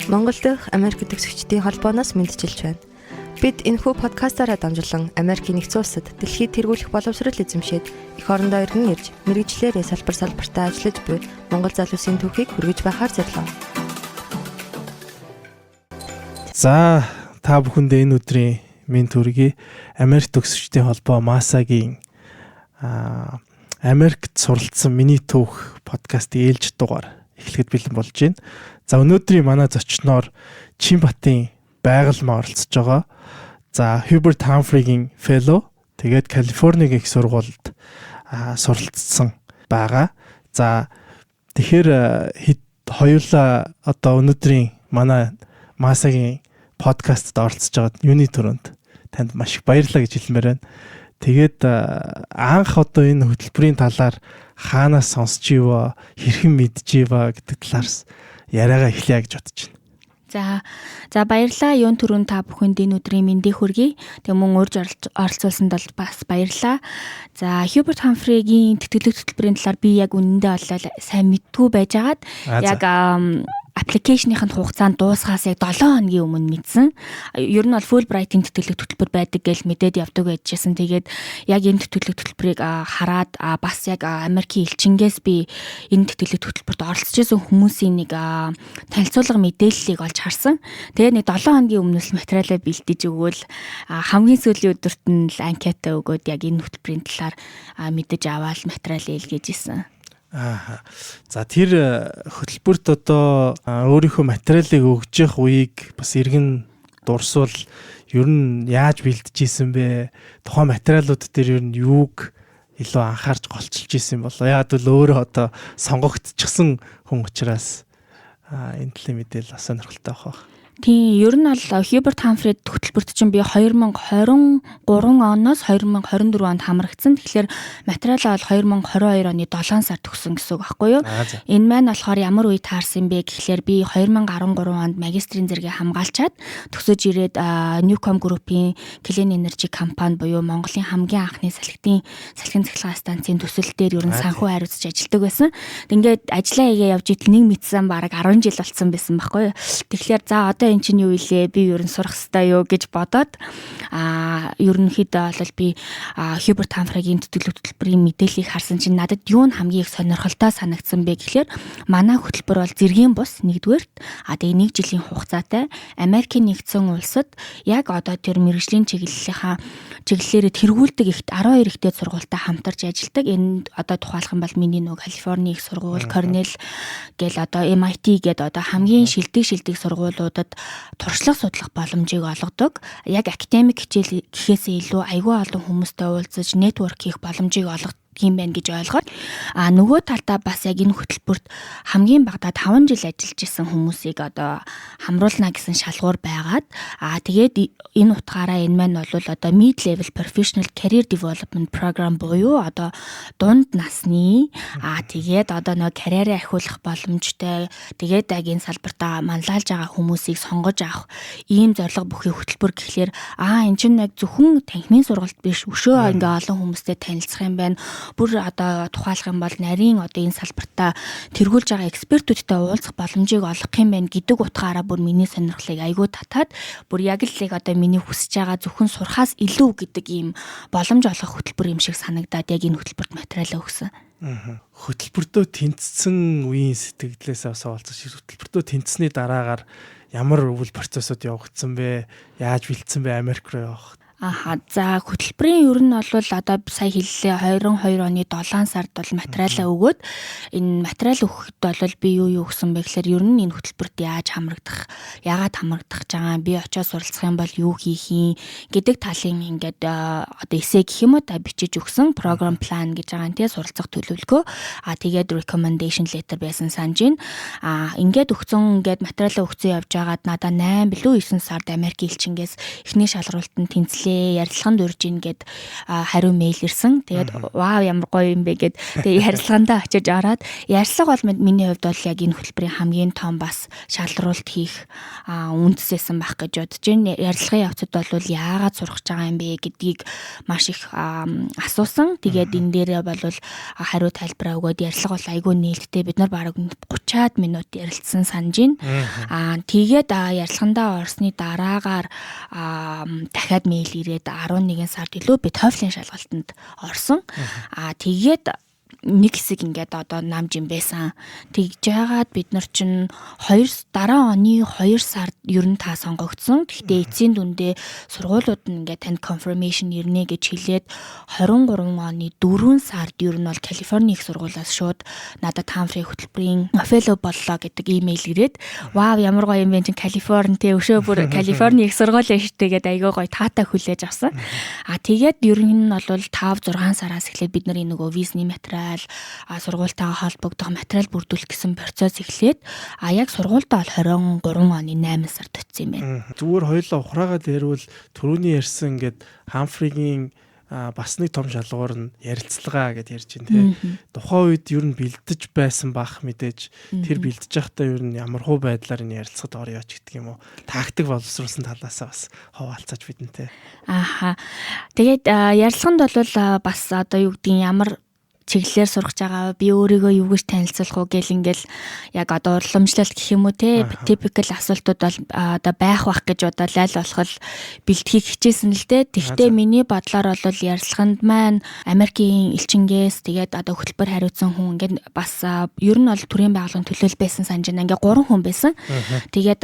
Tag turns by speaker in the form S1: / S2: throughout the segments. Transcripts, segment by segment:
S1: Монгол дахь Америк төгсөгчдийн холбооноос мэндчилж байна. Бид энэхүү подкастаараа дамжуулан Америкийн нэгдсэн улсад дэлхийд тэргүүлэх боловсрол эзэмшээд эх орондоо эргэн ирж мэргэжлээрээ салбар салбартаа ажиллаж буй Монгол залуусын түүхийг хүргэж байхаар зорилоо.
S2: За, та бүхэндээ энэ өдрийн мэнд хүргэе. Америк төгсөгчдийн холбоо МАСА-гийн Америкт суралцсан миний түүх подкастын ээлжит дугаар эхлэхэд бэлэн болж байна. За, өнөөдрийн манай зочноор Чинбатын Байгалмаа оролцож байгаа. За, Hubert Humphrey-гийн fellow, тэгээд Калифорнигийн их сургуульд суралцсан байгаа. За, тэгэхээр хэд хоёулаа одоо өнөөдрийн манай МАСА-гийн подкастт оролцож байгаад юуны түрүүнд танд маш их баярлалаа гэж хэлмээр байна. Тэгээд анх одоо энэ хөтөлбөрийн талаар хаанаас сонсч ивэ, хэрхэн мэдж ивэ гэдэг талаарс яриагаа эхлэе гэж бодож байна.
S3: За, баярлалаа. Юун түрүүн та бүхэнд энэ өдрийн мэндийг хүргэе. Тэгээ мөн урьж оролцуулсанд бол бас баярлалаа. За, Hubert Humphrey-гийн тэтгэлэг хөтөлбөрийн талаар би яг үнэндээ бол сайн мэддэггүй байжгаад яг application-ийн хугацаанд дуусахаас яг 7 хоногийн өмнө мэдсэн. Ер нь бол Fulbright-ийн тэтгэлэг хөтөлбөр байдаг гэж мэдээд явдаг байжсэн. Тэгээд яг энэ тэтгэлэг хөтөлбөрийг хараад, бас яг Америкийн элчингээс би энэ тэтгэлэг хөтөлбөрт оролцож байсан хүмүүсийн нэг танилцуулга мэдээллийг олж харсан. Тэгээд нэг 7 хоногийн өмнөөс материалаа бэлдэж өгөөл, хамгийн сүүлийн өдөрт нь л анкета өгөөд, яг энэ хөтөлбөрийн талаар мэдэж аваад материал илгээж исэн.
S2: Аа. За, тэр хөтөлбөрт одоо өөрийнхөө материалыг өгж явах үеийг бас эргэн дурсвал ер нь яаж бэлдэж исэн бэ? Тухайн материалууд дээр ер нь юуг илүү анхаарч голчилж исэн болоо? Яг л өөрөө одоо сонгогдчихсан хүн учраас энэ төлөв мэдээлэл бас сонирхолтой байх.
S3: Тийм, ер нь бол Hubert Humphrey хөтөлбөрт чинь би 2023 оноос 2024 онд хамрагдсан. Тэгэхээр материалаа бол 2022 оны 7 сард өгсөн гэсэн үг байхгүй юу? Энэ маань болохоор ямар үе таарсан бэ гэхлээр би 2013 онд магистрийн зэрэгээ хамгаалчаад төгсөж ирээд Newcom Group-ийн Clean Energy компани буюу Монголын хамгийн анхны салхин цахилгаан станцын төсөл дээр ер нь санхүү хариуцж ажилладаг байсан. Ингээд ажиллаа хийгээ явж итэл нэг мэдсэн, бараг 10 жил болсон байсан байхгүй юу? Тэгэхээр за, одоо эн чинь юу илээ, би ер нь сурах хэвээр юу гэж бодоод ерөнхийдөө бол би Hubert Humphrey-гийн тэтгэлэг хөтөлбөрийн мэдээллийг харсан чинь надад юу нь хамгийн их сонирхолтой санагдсан бэ гэхлээр манай хөтөлбөр бол зэргийн бус нэгдүгээрт, тэгээ нэг жилийн хугацаатай, Америкийн нэгдсэн улсад яг одоо тэр мэргэжлийн чиглэлийнхаа чиглэлээрээ тэргүүлдэг их 12 ихтэй сургуультай хамтарч ажилладаг. Энэ одоо тухайлах юм бол миний нөгөө Калифорни их сургууль, Корнел гэл, одоо MIT гээд одоо хамгийн шилдэг шилдэг сургуулиудад туршлага судлах боломжийг олгодог. Яг академик хичээл гэхээсээ илүү айгүй олон хүмүүстэй уулзаж network хийх боломжийг олгодог юм байна гэж ойлгоод, нөгөө талдаа бас яг энэ хөтөлбөрт хамгийн багадаа 5 жил ажиллаж исэн хүмүүсийг одоо хамруулна гэсэн шалгуур байгаад, тэгээд энэ утгаараа энэ маань бол одоо mid level professional career development program буюу одоо дунд насны, тэгээд одоо нөгөө карьераа ахиулах боломжтой, тэгээд яг энэ салбартаа манлайлж байгаа хүмүүсийг сонгож авах ийм зорилго бүхий хөтөлбөр гэхлээр эн чинь яг зөвхөн танхимын сургалт биш, өшөө ингээ олон хүмүүстэй танилцах юм байна, бүр одоо тухайлах юм бол нарийн одоо энэ салбартаа тэргүүлж байгаа экспертүүдтэй уулзах боломжийг олгох юм байна гэдэг утгаараа бүр миний сонирхлыг айгүй татаад, бүр яг л яг одоо миний хүсэж байгаа зөвхөн сурахаас илүү гэдэг ийм боломж олгох хөтөлбөр юм шиг санагдаад яг энэ хөтөлбөрт материалаа өгсөн.
S2: Хөтөлбөртөө тэнцсэн үеийн сэтгэлдээс бас олцож, хөтөлбөртөө тэнцсэний дараагаар ямар үйл процессууд явагдсан бэ? Яаж бэлдсэн бэ Америк руу явах?
S3: Аха, за, хөтөлбөрийн ер нь бол одоо сая хэллээ, 22 оны 7 сард бол материалаа өгөөд, энэ материал өгөхэд бол би юу юу өгсөн бэ гэхээр ер нь энэ хөтөлбөрт яаж хамрагдах, яагаад хамрагдах гэж байгаа, би очиод суралцах юм бол юу хийх юм гэдэг талын ингээд одоо эссе гэх юм уу та бичиж өгсөн, program plan гэж байгаа нь, тий, суралцах төлөвлөгөө, тэгээд recommendation letter байсан санаж байна. Ингээд өгсөн, ингээд материалаа өгсөн явж байгаад надаа 8 билүү 9 сард Америк элчингээс эхний шалралтанд тэнцлээ. бэлээ, ярилцлаганд урьж ийн гэд хариу мэйл ирсэн. Тэгээд вау, ямар гоё юм бэ гэд тэгээд ярилцлагандаа очиж ороод, ярилцлага бол миний хувьд бол яг энэ хөтөлбөрийн хамгийн том бас шалруулт хийх үндэс байсан байх гэж бодож байна. Ярилцлагын явцад бол яагаад сурах гэж байгаа юм бэ гэдгийг маш их асуусан. Тэгээд энэ дээрээ бол хариу тайлбараа өгөөд, ярилцлага бол айгүй нээлттэй. Бид нар бараг 30-аад минут ярилцсан санаж байна. Тэгээд ярилцлагандаа орсны дараагаар дахиад мэйл ирээд 11 сард илүү би TOEFL-ын шалгалтанд орсон. Тэгээд нэг хэсэг ингээд одоо нам жим байсан. Тэгж жагаад бид нар чинь 2 дараа оны 2 сард ер нь та сонгогдсон. Гэхдээ эцсийн дүндээ сургуулиуд нь ингээд танд confirmation ирнэ гэж хэлээд, 23 оны 4 сард ер нь бол Калифорни их сургуулиас шууд надад Humphrey хөтөлбөрийн fellow боллоо гэдэг имэйл ирээд, вау, ямар гоё юм бэ чинь, Калифорни те, өшөө бүр Калифорни их сургууль шүү дээ гэдэг айгүй гоё таатай хүлээж авсан. Тэгээд ер нь бол 5 6 сараас эхлээд бид нарын нөгөө визний материал, сургуультайгаа холбогдох материал бүрдүүлэх гэсэн процесс эхлээд, яг сургуультай бол 23 оны 8 сард очсон юм байна.
S2: Зүгээр хоёулаа ухраагаад ярил, түрүүний ярьсан ингээд Humphrey-гийн бас нэг том шалгуур нь ярилцлага гэд ярьж байна те. Тухайн үед ер нь бэлдэж байсан бах мэдээж. Тэр бэлдэж байхдаа ер нь ямар хуу байдлаар энэ ярилцлагад орё ч гэдэг юм уу. Тактик боловсруулсан талаасаа бас хуваалцаач бидэнтэй.
S3: Ааха. Тэгээд ярилцлаганд бол бас одоо юу гэдгийг, ямар чиглэлээр сурах байгаа, би өөрийгөө юу гэж танилцуулах уу гэл ингээл яг одоо уламжлалт гэх юм уу те, typical асуултууд бол одоо байх бах гэж одоо лайл болох бэлтгэхийг хичээсэн л дээ. Тэгвэл миний бодлоор бол ярилцлаганд маань Америкийн элчингээс, тэгээд одоо хөтөлбөр хариуцсан хүн, ингээд бас ер нь бол төрийн байгууллагын төлөөлөл байсан санаж байна. Ингээд гурван хүн байсан. Тэгээд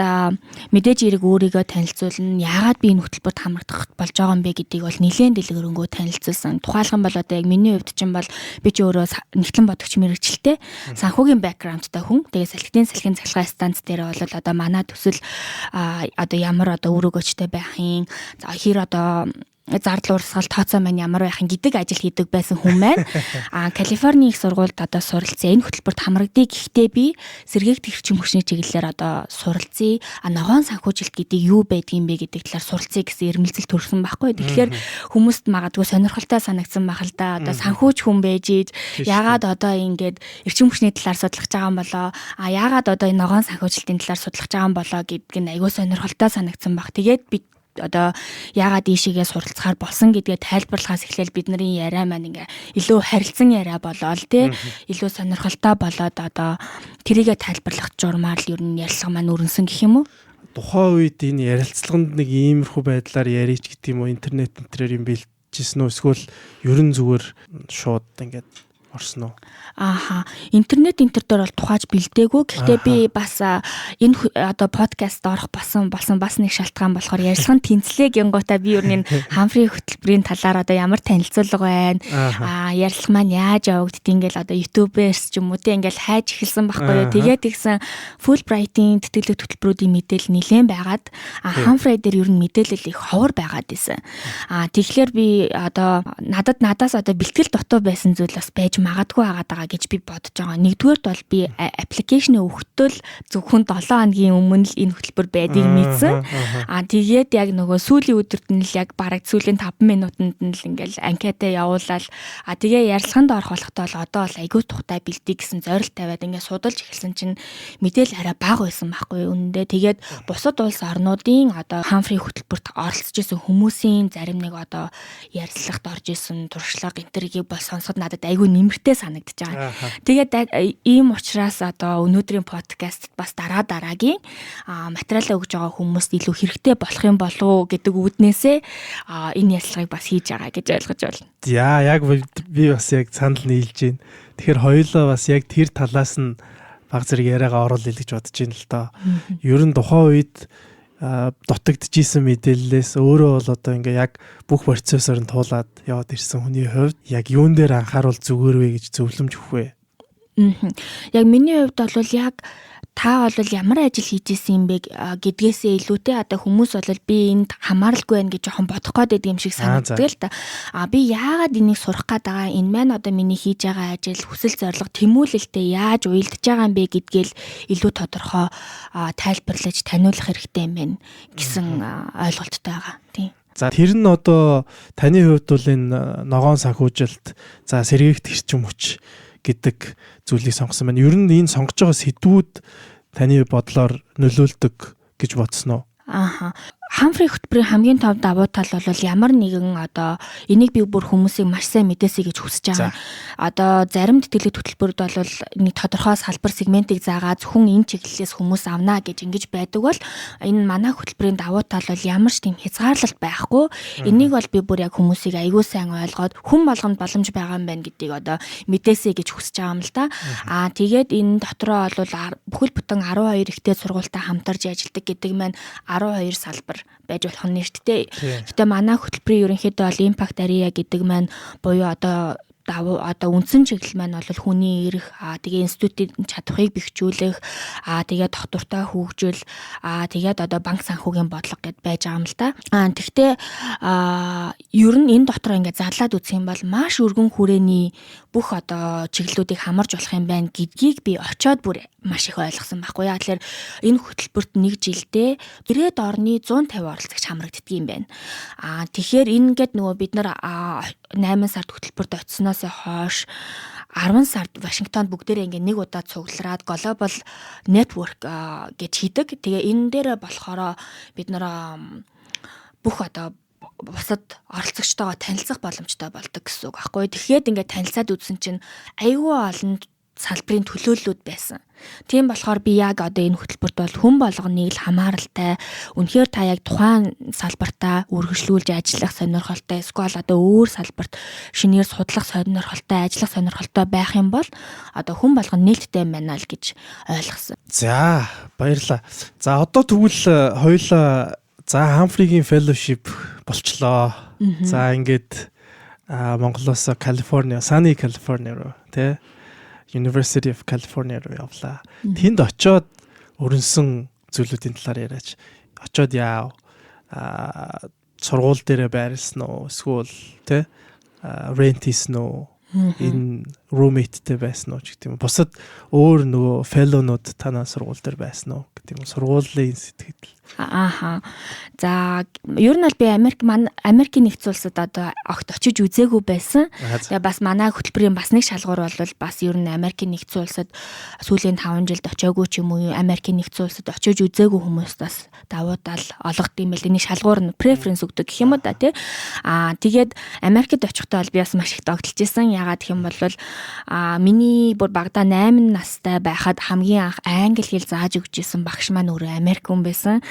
S3: мэдээж эрэг өөрийгөө танилцуулна. Яагаад би энэ хөтөлбөрт хамрагдах болж байгаа юм бэ гэдгийг бол нэлээд дэлгэрэнгүй танилцуулсан. Тухайлах юм бол одоо яг миний хувьд чинь бол би чи өөрөө нягтлан бодогч мэргэжилтэй, санхүүгийн background тай хүн. Тэгээ салхитын салхин цахилгаан станц дээр бол одоо манай төсөл одоо ямар одоо үр өгөөчтэй байх юм, за хэр одоо зардал урсгал тооцоо маань ямар байх юм гэдэг ажил хийдэг байсан хүн маань Калифорни их сургуульд одоо суралцсан, энэ хөтөлбөрт хамрагдъя, гэхдээ би сэргээгдэх эрчим хүчний чиглэлээр одоо суралцъя, ногоон санхүүжилт гэдэг юу байдгийг бэ гэдэг талаар суралцъя гэсэн эрмэлзэл төрсөн байхгүй. Тэгэхээр хүмүүст магадгүй сонирхолтой санагдсан байх л да. Одоо санхүүч хүн байж иж яагаад одоо ингээд эрчим хүчний талаар судлах байгаа юм болоо, яагаад одоо энэ ногоон санхүүжилтийн талаар судлах байгаа юм болоо гэдг нь айгүй сонирхолтой санагдсан баг. Тэгээд би одоо яагаад ийшээгээ суралцахаар болсон гэдгээ тайлбарлахаас эхлээл бидний яриа маань ингээ илүү харилцан яриа болоод тий, илүү сонирхолтой болоод, одоо тэрийгэ тайлбарлах журмаар л ер нь ярилцлага маань өрнөсөн гэх юм уу?
S2: Тухайн үед энэ ярилцлаганд нэг иймэрхүү байдлаар ярич гэдэг юм уу, интернет энтрээр юм бэлтжсэн үү, эсвэл ер нь зүгээр шууд ингээд орсон уу?
S3: Ааха. Интернет энтер дээр бол тухайж бэлдээгүй. Гэхдээ би бас энэ одоо подкаст орох болсон бас нэг шалтгаан болохоор ярилцлагын тэнцлээ гингуудаа би ер нь Humphrey хөтөлбөрийн талаар одоо ямар танилцуулга байна. Ярилцлага маань яаж явагддгийг ингээл одоо YouTube-ээс ч юм уу те, ингээл хайж эхэлсэн байхгүй юу. Тэгээд тэгсэн Fulbright-ийн тэтгэлэг хөтөлбөрүүдийн мэдээлэл нэлээд байгаад, Humphrey дээр ер нь мэдээлэл их ховор байгаад исэн. Тэгэхээр би одоо надаас одоо бэлтгэл дутуу байсан зүйл бас байж магадгүй байгаад байгаа гэж би бодож байгаа. Нэгдүгээрт бол би application өгөхдөө л зөвхөн 7 хоногийн өмнө л энэ хөтөлбөр байдгийг мэдсэн. Тэгээд яг нөгөө сүүлийн өдөрт нь л, яг бараг сүүлийн 5 минутанд нь л ингээл анкета явуулаад, тэгээ ярилцлаганд орох болохтой бол одоо бол айгүй тухтай бэлдээ гэсэн зорилт тавиад ингээд судалж эхэлсэн чинь мэдээлэл арай бага байсан байхгүй үнэндээ. Тэгээд бусад улс орнуудын одоо Humphrey хөтөлбөрт оролцож исэн хүмүүсийн зарим нэг одоо ярилцлагад орж исэн туршлага энтергийг бол сонсоход надад айгүй нэмэртэй санагдаж байгаа. Тэгээд ийм учраас одоо өнөөдрийн подкаст бас дараа дараагийн материалаа өгж байгаа хүмүүст илүү хэрэгтэй болох юм болов уу гэдэг үүднээсээ энэ ярилцлагыг бас хийж байгаа гэж ойлгож байна.
S2: За, яг би бас яг санал нийлж байна. Тэгэхээр хоёулаа бас яг тэр талаас нь баг зэрэг яриагаа оруулъя гэж бодож байна л доо. Ер нь тухайн үед дутагдчихсэн мэдээллээс өөрөө бол одоо ингээ яг бүх процессор нь туулаад яваад ирсэн хүний хувьд яг юун дээр анхааруул зүгээр вэ гэж зөвлөмж өгөх вэ?
S3: Яг миний хувьд бол яг та бол ямар ажил хийж исэн юм бэ гэдгээсээ илүүтэй одоо хүмүүс бол би энд хамааралгүй байна гэж жоохон бодох гээд байдаг юм шиг санагддаг л да. Би яагаад энийг сурах гээд байгаа, энэ маань одоо миний хийж байгаа ажил, хүсэл зорилго, тэмүүлэлтэй яаж уялдаж байгаа юм бэ гэдгээл илүү тодорхой тайлбарлаж таниулах хэрэгтэй юм байна гэсэн ойлголттой байгаа. Тийм.
S2: За, тэр нь одоо таны хувьд бол энэ ногоон санхүүжилт, за, сэргээгт эрчим хүч гэдэг зүйлийг сонгосон байна. Ер нь энэ сонгож байгаа сэдвүүд таны бодлоор нөлөөлдөг гэж бодсон уу?
S3: Ааха. Хамфри хөтөлбөрийн хамгийн том давуу тал бол ямар нэгэн одоо энийг би бүр хүмүүсийг маш сайн мэдээсэй гэж хүсэж байгаа. Одоо зарим тэтгэлэг хөтөлбөрд бол нэг тодорхой салбар сегментийг заагаа, зөвхөн энэ чиглэлээс хүмүүс авна гэж ингэж байдаг бол энэ манай хөтөлбөрийн давуу тал бол ямар ч тийм хязгаарлалт байхгүй. Энийг бол би бүр яг хүмүүсийг аягүй сайн ойлгоод, хүн болгонд боломж байгаа юм байна гэдгийг одоо мэдээсэй гэж хүсэж байгаа юм л да. Аа, тэгээд энэ дотроо бол бүхэл бүтэн 12 их дээд сургуультай хамтарч ажилладаг гэдэг маань 12 салбар байж болох нь шүү дээ. Гэтэ манай хөтөлбөрийн ерөнхийдөө бол impact area гэдэг маань буюу одоо давуу одоо үндсэн чиглэл маань бол хүний эрх, тэгээ институтын чадварыг бэхжүүлэх, тэгээ тогтвортой хөгжил, тэгээд одоо банк санхүүгийн бодлого гэд байж байгаа юм л да. Тэгтээ ер нь энэ дотор ингээд зарлаад үзэх юм бол маш өргөн хүрээний бүх одоо чиглэлүүдийг хамарж болох юм байна гэдгийг би очиод бүр маш их ойлгосон байхгүй яа. Тэгэхээр энэ хөтөлбөрт нэг жилдээ 90-ад орны 150 оролцогч хамрагддаг юм байна. Тэгэхээр ингээд нөгөө бид нар 8 сард хөтөлбөрт очсоноос хойш 10 сард Вашингтонд бүгдээрээ ингээ нэг удаа цуглараад Global Network гэж хийдэг. Тэгээ энэ дээр болохоор бид нар бүх одоо бусад оролцогчтойгоо танилцах боломжтой болдог гэсэн үг аахгүй. Тэгэхээр ингээд танилцаад үзсэн чинь айгүй олон салбарын төлөөллүүд байсан. Тийм болохоор би яг одоо энэ хөтөлбөрт бол хүн болгоныг л хамааралтай, үнэхээр та яг тухайн салбартаа үргэлжлүүлж ажиллах сонирхолтой, эсвэл одоо өөр салбарт шинээр судлах сонирхолтой, ажиллах сонирхолтой байх юм бол одоо хүн болгон нээлттэй юм байна л гэж ойлгосон.
S2: За, баярлалаа. За, одоо тэгвэл хоёулаа, за, Хамфригийн fellowship болчлоо. За, ингээд Монголоос Калифорни, Sunny California руу, тий, University of California руу явлаа. Тэнд очиод өрнөсөн зүйлүүдийн талаар яриач. Очиод яав? Сургууль дээрээ байрлсан уу? Эсвэл, тий, rent хийсэн үү? Энэ roommate-тэй байсан уу ч гэдэг юм. Бусад өөр нөгөө fellow-нууд танаа сургууль дээр байсан уу гэдэг юм. Сургуулийн сэтгэл.
S3: Ааха. За, ер нь бол би Америк маань Америкийн нэгдсэн улсад одоо огт очиж үзээгүй байсан. Тэгээ бас манай хөтөлбөрийн бас нэг шалгуур бол бас ер нь Америкийн нэгдсэн улсад сүүлийн 5 жилд очиагүй ч юм уу, Америкийн нэгдсэн улсад очиж үзээгүй хүмүүст бас давуу тал олгодог юм байл. Энийг шалгуур нь preference өгдөг гэх юм уу да, тий. Тэгээд Америкт очихдоо бол би бас маш их догдолж исэн. Яагаад гэх юм бол миний бүр багадаа 8 настай байхад хамгийн анх англи хэл зааж өгч исэн багш маань өөрөө Америк хүн байсан.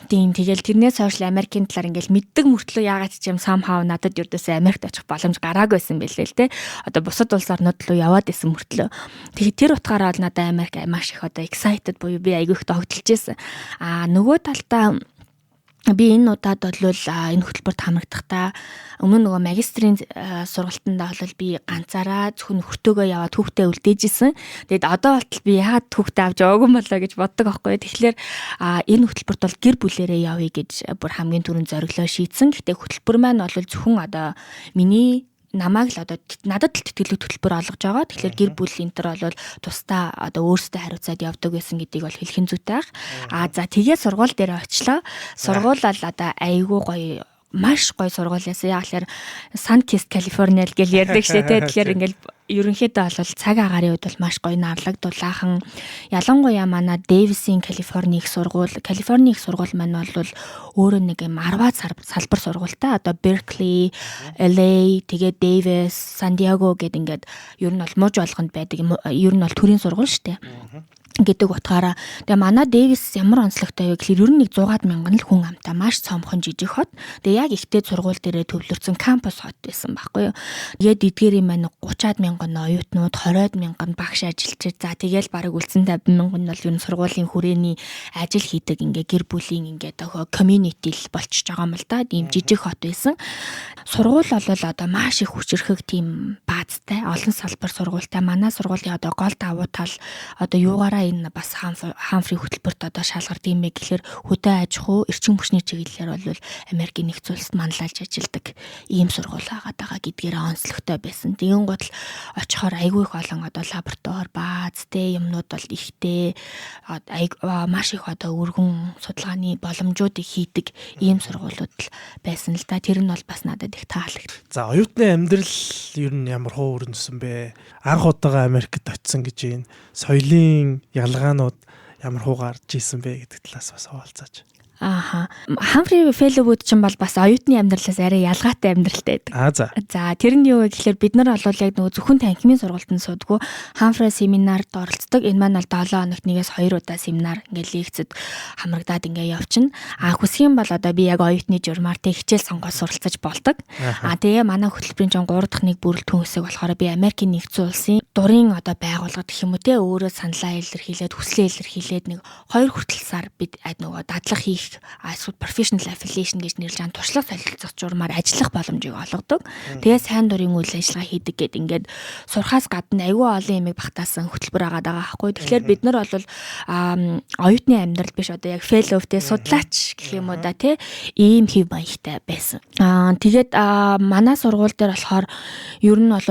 S3: Тийм, тэгэл тэрнээс хойш Америкийн талаар ингээл мэддэг мөртлөө яагаад ч юм somehow надад ердөөсөө Америкт очих боломж гараагүй байсан байлээ л те. Одоо бусад улс орнууд руу яваад исэн мөртлөө. Тэгэхээр тэр утгаараа бол надад Америк маш их одоо excited буюу би айгүй их догдолж исэн. Нөгөө талдаа би энэ удаад бол энэ хөтөлбөрт хамрагдахдаа өмнө нөгөө магистрийн сургалтандаа бол би ганцаараа зөвхөн нөхөртөөгөө яваад хүүхдээ үлдээж исэн. Тэгээд одоо болтол би яагаад хүүхдээ авч яваагүй юм болоо гэж боддог аахгүй. Тэгэхээр энэ хөтөлбөрт бол гэр бүлээрээ явъя гэж бүр хамгийн түрүүнд зориглоо шийдсэн. Гэхдээ хөтөлбөр маань бол зөвхөн одоо миний намайг л одоо надад л тэтгэлэг хөтөлбөр олгож байгаа. Тэгэхээр гэр бүл энэ төр бол тусдаа одоо өөрсдөө хариуцаад явдаг байсан гэдгийг бол хэлэх нь зүйтэй байх. За, тэгээ сургууль дээр очлоо. Сургууль бол одоо айгүй гоё, маш гоё сургууль байсан. Яг л Sunkist California л гэл ярьдаг шээ, те. Тэгэхээр ингээл ерөнхийдөө бол цаг агаарын үед бол маш гоё, нарлаг, дулаахан. Ялангуяа манай Дэвисийн Калифорни их сургууль, Калифорни их сургууль маань бол өөрөө нэг юм 10-аад салбар сургуультай. Одоо Berkeley, LA, тэгээд Davis, San Diego гэд ингээд ер нь бол муж болгонд байдаг. Ер нь бол төрийн сургууль шүү дээ гэдэг утгаараа. Тэгээ манай Дэвис ямар онцлогтой вэ гэхээр ер нь нэг 100 мянган л хүн амтай маш цомхон жижиг хот. Тэгээ яг их дээд сургууль дээрээ төвлөрсөн кампус хот байсан байхгүй юу. Тэгээд эдгээрийн маань 30-аад мянган оюутнууд, 20-од мянган багш ажиллаж, за, тэгээл бараг үлдсэн 50 мянган нь бол ер нь сургуулийн хүрээний ажил хийдэг ингээ гэр бүлийн ингээ community л болчихж байгаа юм л да. Ийм жижиг хот байсан. Сургууль бол одоо маш их хүчирхэг тийм баазтай, олон салбар сургуультай. Манай сургуулийн одоо гол давуу тал одоо юугаараа утгаараа энэ бас Хамфри хөтөлбөрт одоо шалгардаг юм бэ гэхээр хөдөө аж ахуй, эрчим хүчний чиглэлээр бол Америкийн нэгдсэн улсад манлайлж ажилладаг ийм сургууль байгаад байгаа гэдгээр онцлогтой байсан. Тэгэн гут л очихоор айгүй их олон одоо лаборатори, бааз те юмнууд бол ихтэй, маш их одоо өргөн судалгааны боломжуудыг хийдэг ийм сургуулиуд л байсан л да. Тэр нь бол бас надад их таалагдав.
S2: За, оюутны амьдрал ер нь ямар хуу өрнөсөн бэ? Анх удаага Америкт очисон гэж байна. Соёлын ялгаанууд ямар хуу гарч исэн бэ гэдэг талаас бас хуваалцаач.
S3: Ааха. Хамфри Fellow-ууд ч бол бас оюутны амьдралаас арай ялгаатай амьдралтай байдаг.
S2: Аа за.
S3: За, тэр нь юу вэ гэхээр бид нар бол яг нөгөө зөвхөн танхимын сургуультанд суудаггүй, Хамфри семинарт оролцдог. Энэ маань бол 7 хоногт 1-2 удаа семинар ингээ лекцэд хамрагдаад ингээ явчихна. А хүсэх юм бол одоо би яг оюутны журмаар тэг хичээл сонгоод суралцаж болдог. А тэгээ манай хөтөлбөрийн жон 3 дахь нэг бүрэлдэхүүн хэсэг болохоор би Америкийн нэгдсэн улсын дурын одоо байгууллага гэх юм уу те өөрөө саналаа илэрхийлээд, хүслээ илэрхийлээд нэг 2 хүртэл сар бид нөгөө дадлага хийх, эсвэл professional affiliation гэж нэрлэж байгаа туршлага солилцох журмаар ажиллах боломжийг олгодог. Тэгээ сайн дурын үйл ажиллагаа хийдэг гэд ингээд сурхаас гадна айгүй олон юмыг багтаасан хөтөлбөр агаад байгаа байхгүй. Тэгэхээр бид нар бол оюутны амьдрал биш, одоо яг fellow те судлаач гэх юм уу да те ийм хэв маягтай байсан. Тэгээд манай сургууль дээр болохоор ер нь бол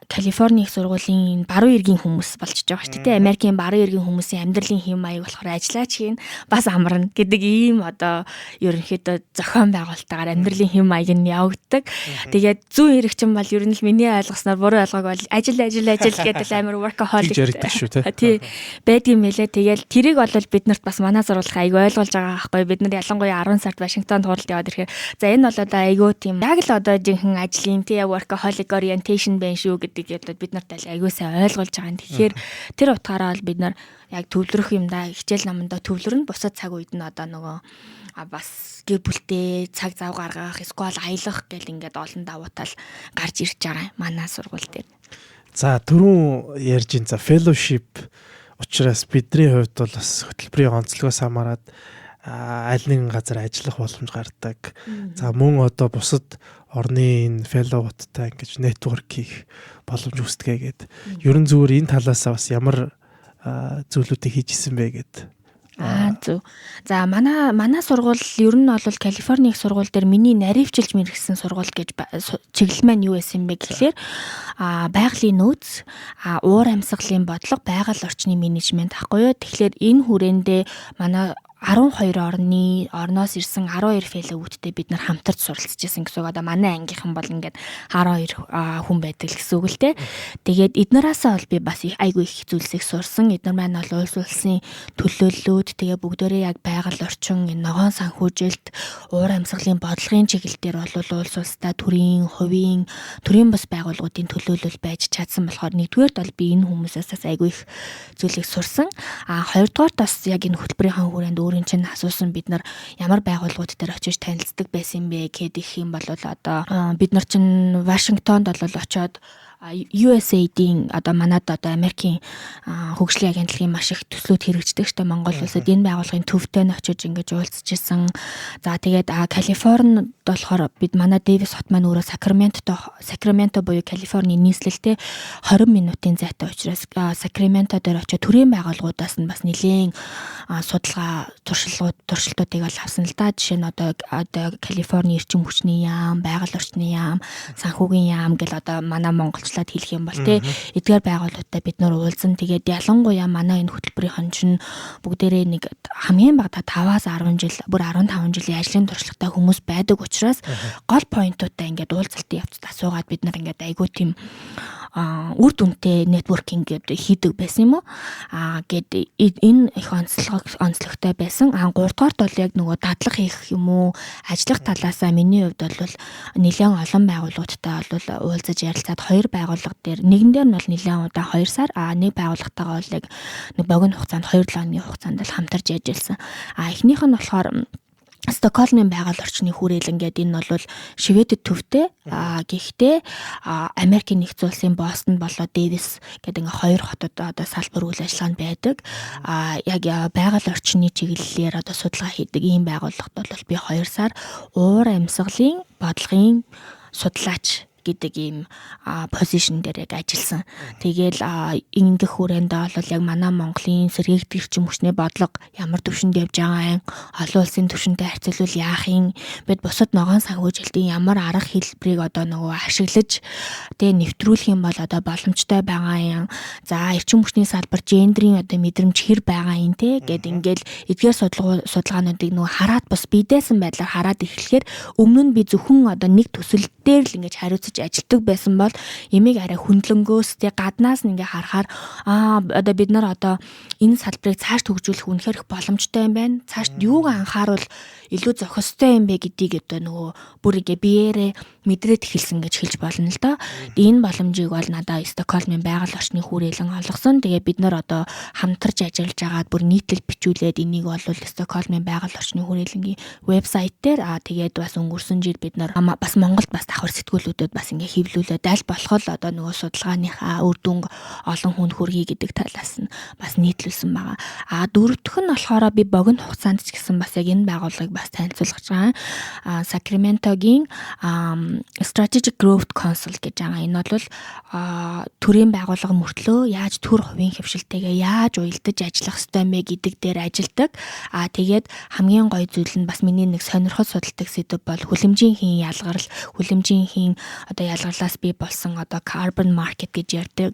S3: Калифорни их сургуулийн баруун эргийн хүмүүс болчихж байгаа шүү дээ. Америкийн баруун эргийн хүмүүсийн амьдралын хэв маяг болохоор ажиллаач хийн бас амарна гэдэг ийм одоо ерөнхийдөө зохион байгуулалтаагаар амьдралын хэв маяг нь явагддаг. Тэгээд зүүн эрэг чинь бол ер нь л миний ойлгосноор, буруу ойлгоог бол ажил, ажил, ажил гэдэг амар workaholic
S2: ярьдаг шүү те.
S3: Тий. Байдгийн мэлээ. Тэгэл тэрийг бол бид нарт бас манай сургуулих айгүй ойлгуулж байгаа байхгүй. Бид нар ялангуяа 10 сард Вашингтонд хуралд яваад ирэхээр за, энэ бол одоо айгүй тийм яг л одоо жинхэнэ ажлын тий workaholic orientation байна шүү гэдэг одоо бид нарт айгүй сайн ойлгуулж байгаа юм. Тэгэхээр тэр утгаараа бол бид нар яг төвлөрөх юм да, хичээл номондоо төвлөрнө. Бусад цаг үед нь одоо нөгөө бас гэр бүлтэй цаг зав гаргах, эсвэл аялах гэл ингээд олон давуу тал гарч ирж байгаа манай сургууль дээр.
S2: За, түрүүн ярьж ин за fellowship учраас бидний хувьд бол бас хөтөлбөрийн онцлогоос хамаарат аль нэгэн газар ажиллах боломж гардаг. За, мөн одоо бусад орны энэ fellow-уудтай ингэж network хийх боломж үүсдэг гээд. Ерөн зүгээр энэ талаасаа бас ямар зүйлүүдийг хийж исэн бэ гэд.
S3: Аа, зөв. За, манай сургууль ер нь бол Калифорни их сургууль дээр миний наривчилж мэргэсэн сургууль гэж чиглэл маань юу байсан бэ гэхлээр байгалийн нөөц, уур амьсгалын бодлого, байгаль орчны менежмент ахгүй юу. Тэгэхээр энэ хүрээндээ манай 12 орны орноос ирсэн 12 fellow-үүдтэй бид нар хамтарч суралцж исэн гэсэн үг. Одоо манай ангийнхан бол ингээд 12 хүн байдаг л гэсэн үг л те. Тэгээд эднээсээ бол би бас айгүй их зүйлсийг сурсан. Эднэр маань бол улс улсын төлөөллүүд, тэгээ бүгдээрээ яг байгаль орчин, энэ ногоон санхүүжилт, уур амьсгалын бодлогын чиглэл дээр бол улс улстай төрийн, хувийн, төрийн бус байгууллагуудын төлөөлөл байж чадсан болохоор нэгдүгээрт бол би энэ хүмүүсээс бас айгүй их зүйлийг сурсан. А хоёрдугаарт бас яг энэ хөтөлбөрийн хүрээнд өөрийн чинь асуусан, бид нар ямар байгууллагууд дээр очиж танилцдаг байсан бэ гэхэд их юм бол одоо бид нар чинь Вашингтонд бол очиод USAID-ийн одоо манад одоо Америкийн хөгжлийн агентлагийн маш их төслүүд хэрэгждэг штэ Монгол улсад, энэ байгууллагын төвтэй нь очиж ингэж уулзж исэн. За, тэгээд Калифорнид болохоор бид манай Дэвис хот маань өөрөө Сакраменто, Сакраменто буюу Калифорни нийслэлтэй 20 минутын зайтай учраас Сакраменто дээр очиж төрийн байгууллагуудаас нь бас нэлээн судалгаа туршилгууд, туршилтуудыг бол авсан л да. Жишээ нь одоо Калифорни эрчим хүчний яам, байгаль орчны яам, санхүүгийн яам гэл одоо манай монголчлаад хэлэх юм бол тий эдгээр байгууллагуудтай бид нар уулзсан. Тэгээд ялангуяа манай энэ хөтөлбөрийн чинь бүгдээрээ нэг хамгийн багадаа 5-аас 10 жил, бүр 15 жилийн ажлын туршлагатай хүмүүс байдаг учраас гол point уудаа ингээд уулзалтын явцад асуугаад бид нар ингээд айгүй тийм үр дүнтэй networking гэдэг хийдэг байсан юм уу? Гэд энэ их онцлогтой байсан. А гуравдугаарт бол яг нөгөө дадлага хийх юм уу, ажиллах талаасаа миний хувьд бол нэлээд олон байгууллагуудтай бол уулзаж ярилцаад хоёр байгууллага дээр, нэгэн дээр нь бол нэлээд удаан 2 сар, а нэг байгууллагатайгаа бол яг нэг богино хугацаанд, 2 7 хоногийн хугацаанд л хамтарч ажилласан. А эхнийх нь болохоор Стокгольмын байгаль орчны хүрээлэн гэдэг, энэ бол Шведэд төвтэй. Гэхдээ Америкийн нэгдсэн улсын Бостон болоо Дэвис гэдэг ингээ хоёр хотод одоо салбар үйл ажиллагаанд байдаг. Яг байгаль орчны чиглэлээр одоо судалгаа хийдэг ийм байгууллагад бол би 2 сар уур амьсгалын бодлогын судлаач гэдэг ийм position дээр яг ажилласан. Тэгээл ингэх хүрээндээ бол яг манай Монголын сэргээгдэх эрчим хүчний бодлого ямар түвшинд явж байгаа юм, олон улсын түвшинтэй харьцуулбал яах юм, бид бусад ногоон санхүүжилтийн ямар арга хэлбэрийг одоо нөгөө ашиглаж тэгээ нэвтрүүлэх юм бол одоо боломжтой байгаа юм. За, эрчим хүчний салбар gender ийн одоо мэдрэмж хэр байгаа юм те гэд ингээл эдгээр судалгаануудыг нөгөө хараад, бас бидээсэн байдлаар хараад эхлэхээр өмнө нь би зөвхөн одоо нэг төсөл дээр л ингэж хариуцаж ажилтдаг байсан бол ямиг арай хөндлөнгөөс те гаднаас нь ингээ харахаар одоо бид нар одоо энэ салбарыг цааш хөгжүүлэх үнэхээр их боломжтой юм байна. Цааш юуг анхааруул илүү зохистой юм бэ гэдгийг одоо нөгөө бүр ингээ биеэрээ мэдрээд эхэлсэн гэж хэлж болно л доо. Энэ боломжийг бол надаа Стокгольмын байгаль орчны хүрээлэн олгосон. Тэгээ бид нар одоо хамтарч ажиллаж агаад бүр нийтлэл бичүүлээд энийг бол Стокгольмын байгаль орчны хүрээлэнгийн вебсайт дээр тэгээд бас өнгөрсөн жил бид нар бас Монголд бас давхар сэтгүүлүүдэд бас ингээ хэвлүүлээд аль болох л одоо нөгөө судалгааныхаа үр дүнг олон хүнд хүргэе гэдэг талаас нь бас нийтлүүлсэн байгаа. А дөрөвдөх нь болохоор би богино хугацаанд ч гэсэн бас яг энэ байгууллагыг бас танилцуулгаж байгаа. Сакраментогийн Strategic Growth Council гэж байгаа. Энэ бол төрийн байгууллага мөртлөө яаж төр хувийн хэвшилтэйгээ яаж уялдаж ажиллах ёстой мэ гэдэг дээр ажилладаг. А тэгээд хамгийн гоё зүйл нь бас миний нэг сонирхол судалдаг сэдэв бол хүлэмжийн хийн ялгарл, хүлэмжийн хийн одоо ялгарлаас бий болсон одоо carbon market гэж ярьдаг.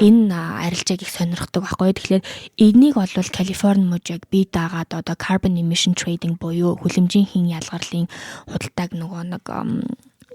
S3: Энэ арилжааг их сонирхдаг байхгүй. Тэгэхээр энийг бол Калифорни мужи яг бие даагаад одоо carbon emission trading буюу хүлэмжийн хийн ялгарлын худалдааг нөгөө нэг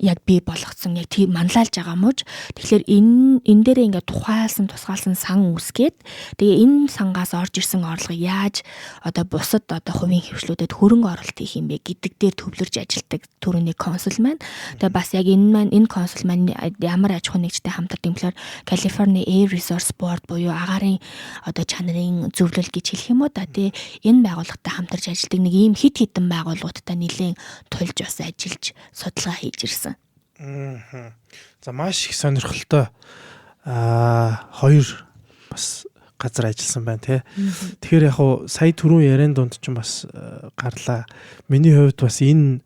S3: яг бий болгоцсон, яг тийм манлайлж байгаа мууч. Тэгэхээр энэ дээрээ ингээд тухайлсан, тусгаалсан сан үүсгээд, тэгээ энэ сангаас орж ирсэн орлогыг яаж одоо бусад одоо хувийн хэвшлүүдэд хөрөнгө оруулалт хийх юм бэ гэдэг дээр төвлөрч ажилладаг төрөний council маань. Тэгээ бас яг энэ маань, энэ council маань ямар аж ахуй нэгжтэй хамтардаг юм гэхээр California Air Resource Board буюу агаарын одоо чанарын зөвлөл гэж хэлэх юм уу да, тий, энэ байгууллагатай хамтарч ажилладаг нэг ийм хит хитэн байгууллагуудтай нэлээд тулж бас ажиллаж судалгаа хийж ирсэн.
S2: За, маш их сонирхолтой хоёр бас газар ажилласан байна тий. Тэгэхээр яг хуу сая түрүүн яриан дунд чинь бас гарлаа. Миний хувьд бас энэ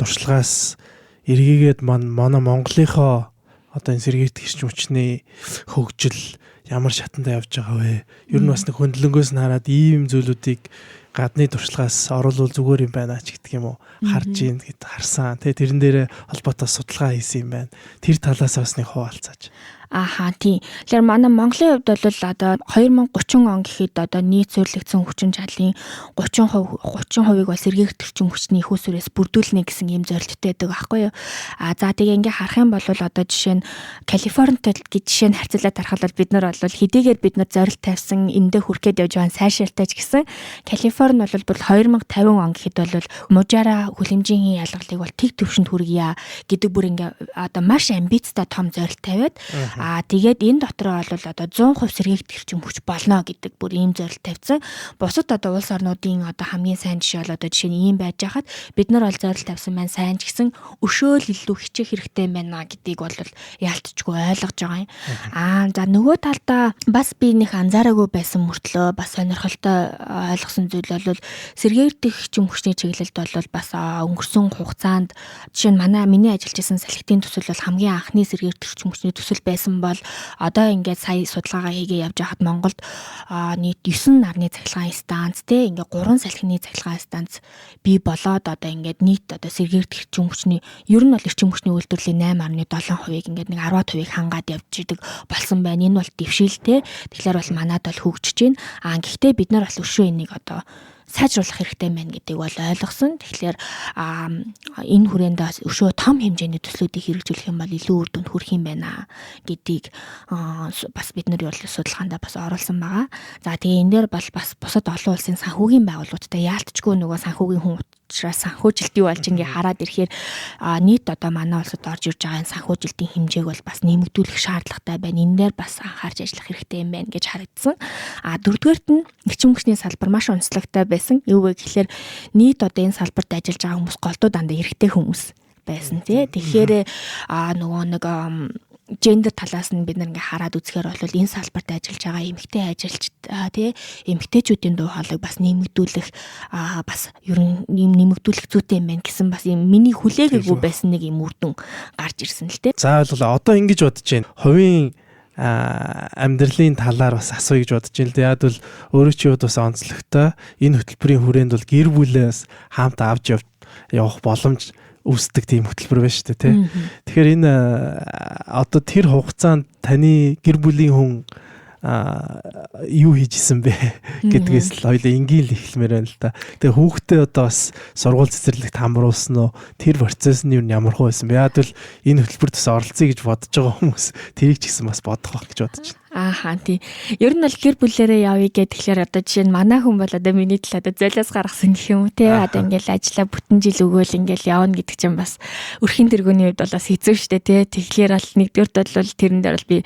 S2: туршлагаас эргээгээд манай Монголынхоо одоо энэ сэргээгдэх эрчим хүчний хөгжил ямар шатанда явж байгаа вэ? Ер нь бас нэг хөндлөнгөөс нь хараад ийм зүйлүүдийг гадны туршлагаас оруулвал зүгээр юм байна ч гэдэг юм уу, харж ийн гэд харсан. Тэгээ тэрэн дээр холбоотой судалгаа хийсэн юм байна. Тэр талаас бас нэг хуваалцаач.
S3: Ааха, тийм. Тэгэхээр манай Монголын хувьд бол одоо 2030 он гэхэд одоо нийт суурилагдсан хүчин чадлын 30%, 30%-ыг бол сэргээгдэх эрчим хүчний их усүрээс бүрдүүлнэ гэсэн ийм зорилттой байдаг байхгүй юу. А за, тэгээ ингээ харах юм бол одоо жишээ нь Калифорнитай гэж жишээ нь харьцуулаад харахад бол бид нар бол хэдийгээр бид нар зорилт тавьсан эндээ хүрэхэд явж байгаа сайшаалтай ч гэсэн Калифорни бол бүр 2050 он гэхэд бол мужаараа хүлэмжийн ялгарлыг бол тэг төвшөнд хүргье гэдэг бүр ингээ одоо маш амбицтай том зорилт тавиад, тэгээд энэ дотроо бол одоо 100% сэргээгдэх эрчим хүч болно гэдэг бүр ийм зорилт тавьсан. Бусад одоо улс орнуудын одоо хамгийн сайн жишээ бол одоо жишээ нь ийм байж хахад бид нар бол зорилт тавьсан маань сайн ч гэсэн өшөөл илүү хичээх хэрэгтэй юм байна гэдгийг бол яалтчгүй ойлгож байгаа юм. Аа за, нөгөө талдаа бас би нэх анзаараагүй байсан мөртлөө бас сонирхолтой ойлгосон зүйл бол сэргээгдэх эрчим хүчний чиглэлд бол бас өнгөрсөн хугацаанд жишээ нь манай миний ажиллаж исэн салхитын төсөл бол хамгийн анхны сэргээгдэх эрчим хүчний төсөл байсан бол одоо ингээд сая судалгаагаа хийгээ явж байхад Монголд нийт 9 нарны цахилгаан станц те ингээд 3 салхины цахилгаан станц бий болоод одоо ингээд нийт одоо сэргээгдэх эрчим хүчний, ер нь бол эрчим хүчний үйлдвэрлэлийн 8.7%-ийг ингээд нэг 10%-ийг хангаад явж идэг болсон байна. Энэ бол дэвшилтэй. Тэгэхээр бол манад бол хөгжиж байна. А гэхдээ бид нар бол өшөө энийг одоо сайжруулах хэрэгтэй байна гэдгийг бол ойлгосон. Тэгэхээр энэ хүрээнд өшөө том хэмжээний төслүүдийг хэрэгжүүлэх юм бол илүү үр дүнд хүрэх юм байна гэдгийг бас бид нар бол судалгаандаа бас оруулсан байгаа. За, тэгээ энэ дээр бол бас бусад олон улсын санхүүгийн байгууллагуудтай яалтчгүй нөгөө санхүүгийн хүн учраас санхүүжилт юу болж ингээ хараад ирэхээр нийт одоо манай улсад орж ирж байгаа энэ санхүүжилтийн хэмжээг бол бас нэмэгдүүлэх шаардлагатай байна. Энэ дээр бас анхаарч ажиллах хэрэгтэй юм байна гэж харагдсан. А дөрөвдүгээрт нь эрчим хүчний салбар маш онцлогтой байсан. Юу вэ гэхээр нийт одоо энэ салбарт ажиллаж байгаа хүмүүс голдуу дандаа эрэгтэй хүмүүс байсан тий. Тэгэхээр нөгөө нэг Гендер талаас нь бид нар ингээ хараад үзэхээр бол энэ салбарт ажиллаж байгаа эмэгтэй ажилчид тий эмэгтэйчүүдийн дуу хоолойг бас нэмэгдүүлэх бас ер нь нэмэгдүүлэх зүйтэй юм байна гэсэн бас юм миний хүлээгээгүй байсан нэг юм үр дүн гарч ирсэн л тий.
S2: За ойлголоо. Одоо ингэж бодож байна. Хувийн амьдралын талаар бас асууя гэж бодож байна л да. Яг бол өөрөө чи хувьд бас онцлогтой энэ хөтөлбөрийн хүрээнд бол гэр бүлээс хамт авч явах боломж үүсдэг тийм хөтөлбөр байна шүү дээ, тий. Тэгэхээр энэ одоо тэр хугацаанд таны гэр бүлийн хүн юу хийж исэн бэ гэдгээс л хоёлаа энгийн л эхлэмээр байна л да. Тэгээ хүүхдээ одоо бас сургууль цэцэрлэгт хамруулсан уу? Тэр процесс нь юу ямар хөө байсан бэ? Яг бол энэ хөтөлбөрт бас оролцъё гэж бодож байгаа хүмүүс тэрийг ч гэсэн бас бодох байх гэж бодож байна.
S3: Ааха тий. Ер нь бол гэр бүлээрээ явъя гэх тэгэхээр одоо жишээ нь манай хүн бол одоо миний талаа одоо золиос гаргасан гэх юм уу те. Одоо ингээл ажиллаа бүтэн жил өгөөл ингээл явна гэдэг чинь бас өрхийн тэргүүний хувьд бол бас хэцүү шттэ те. Тэгэхээр бол нэгдүгээрт бол тэрэн дээр бол би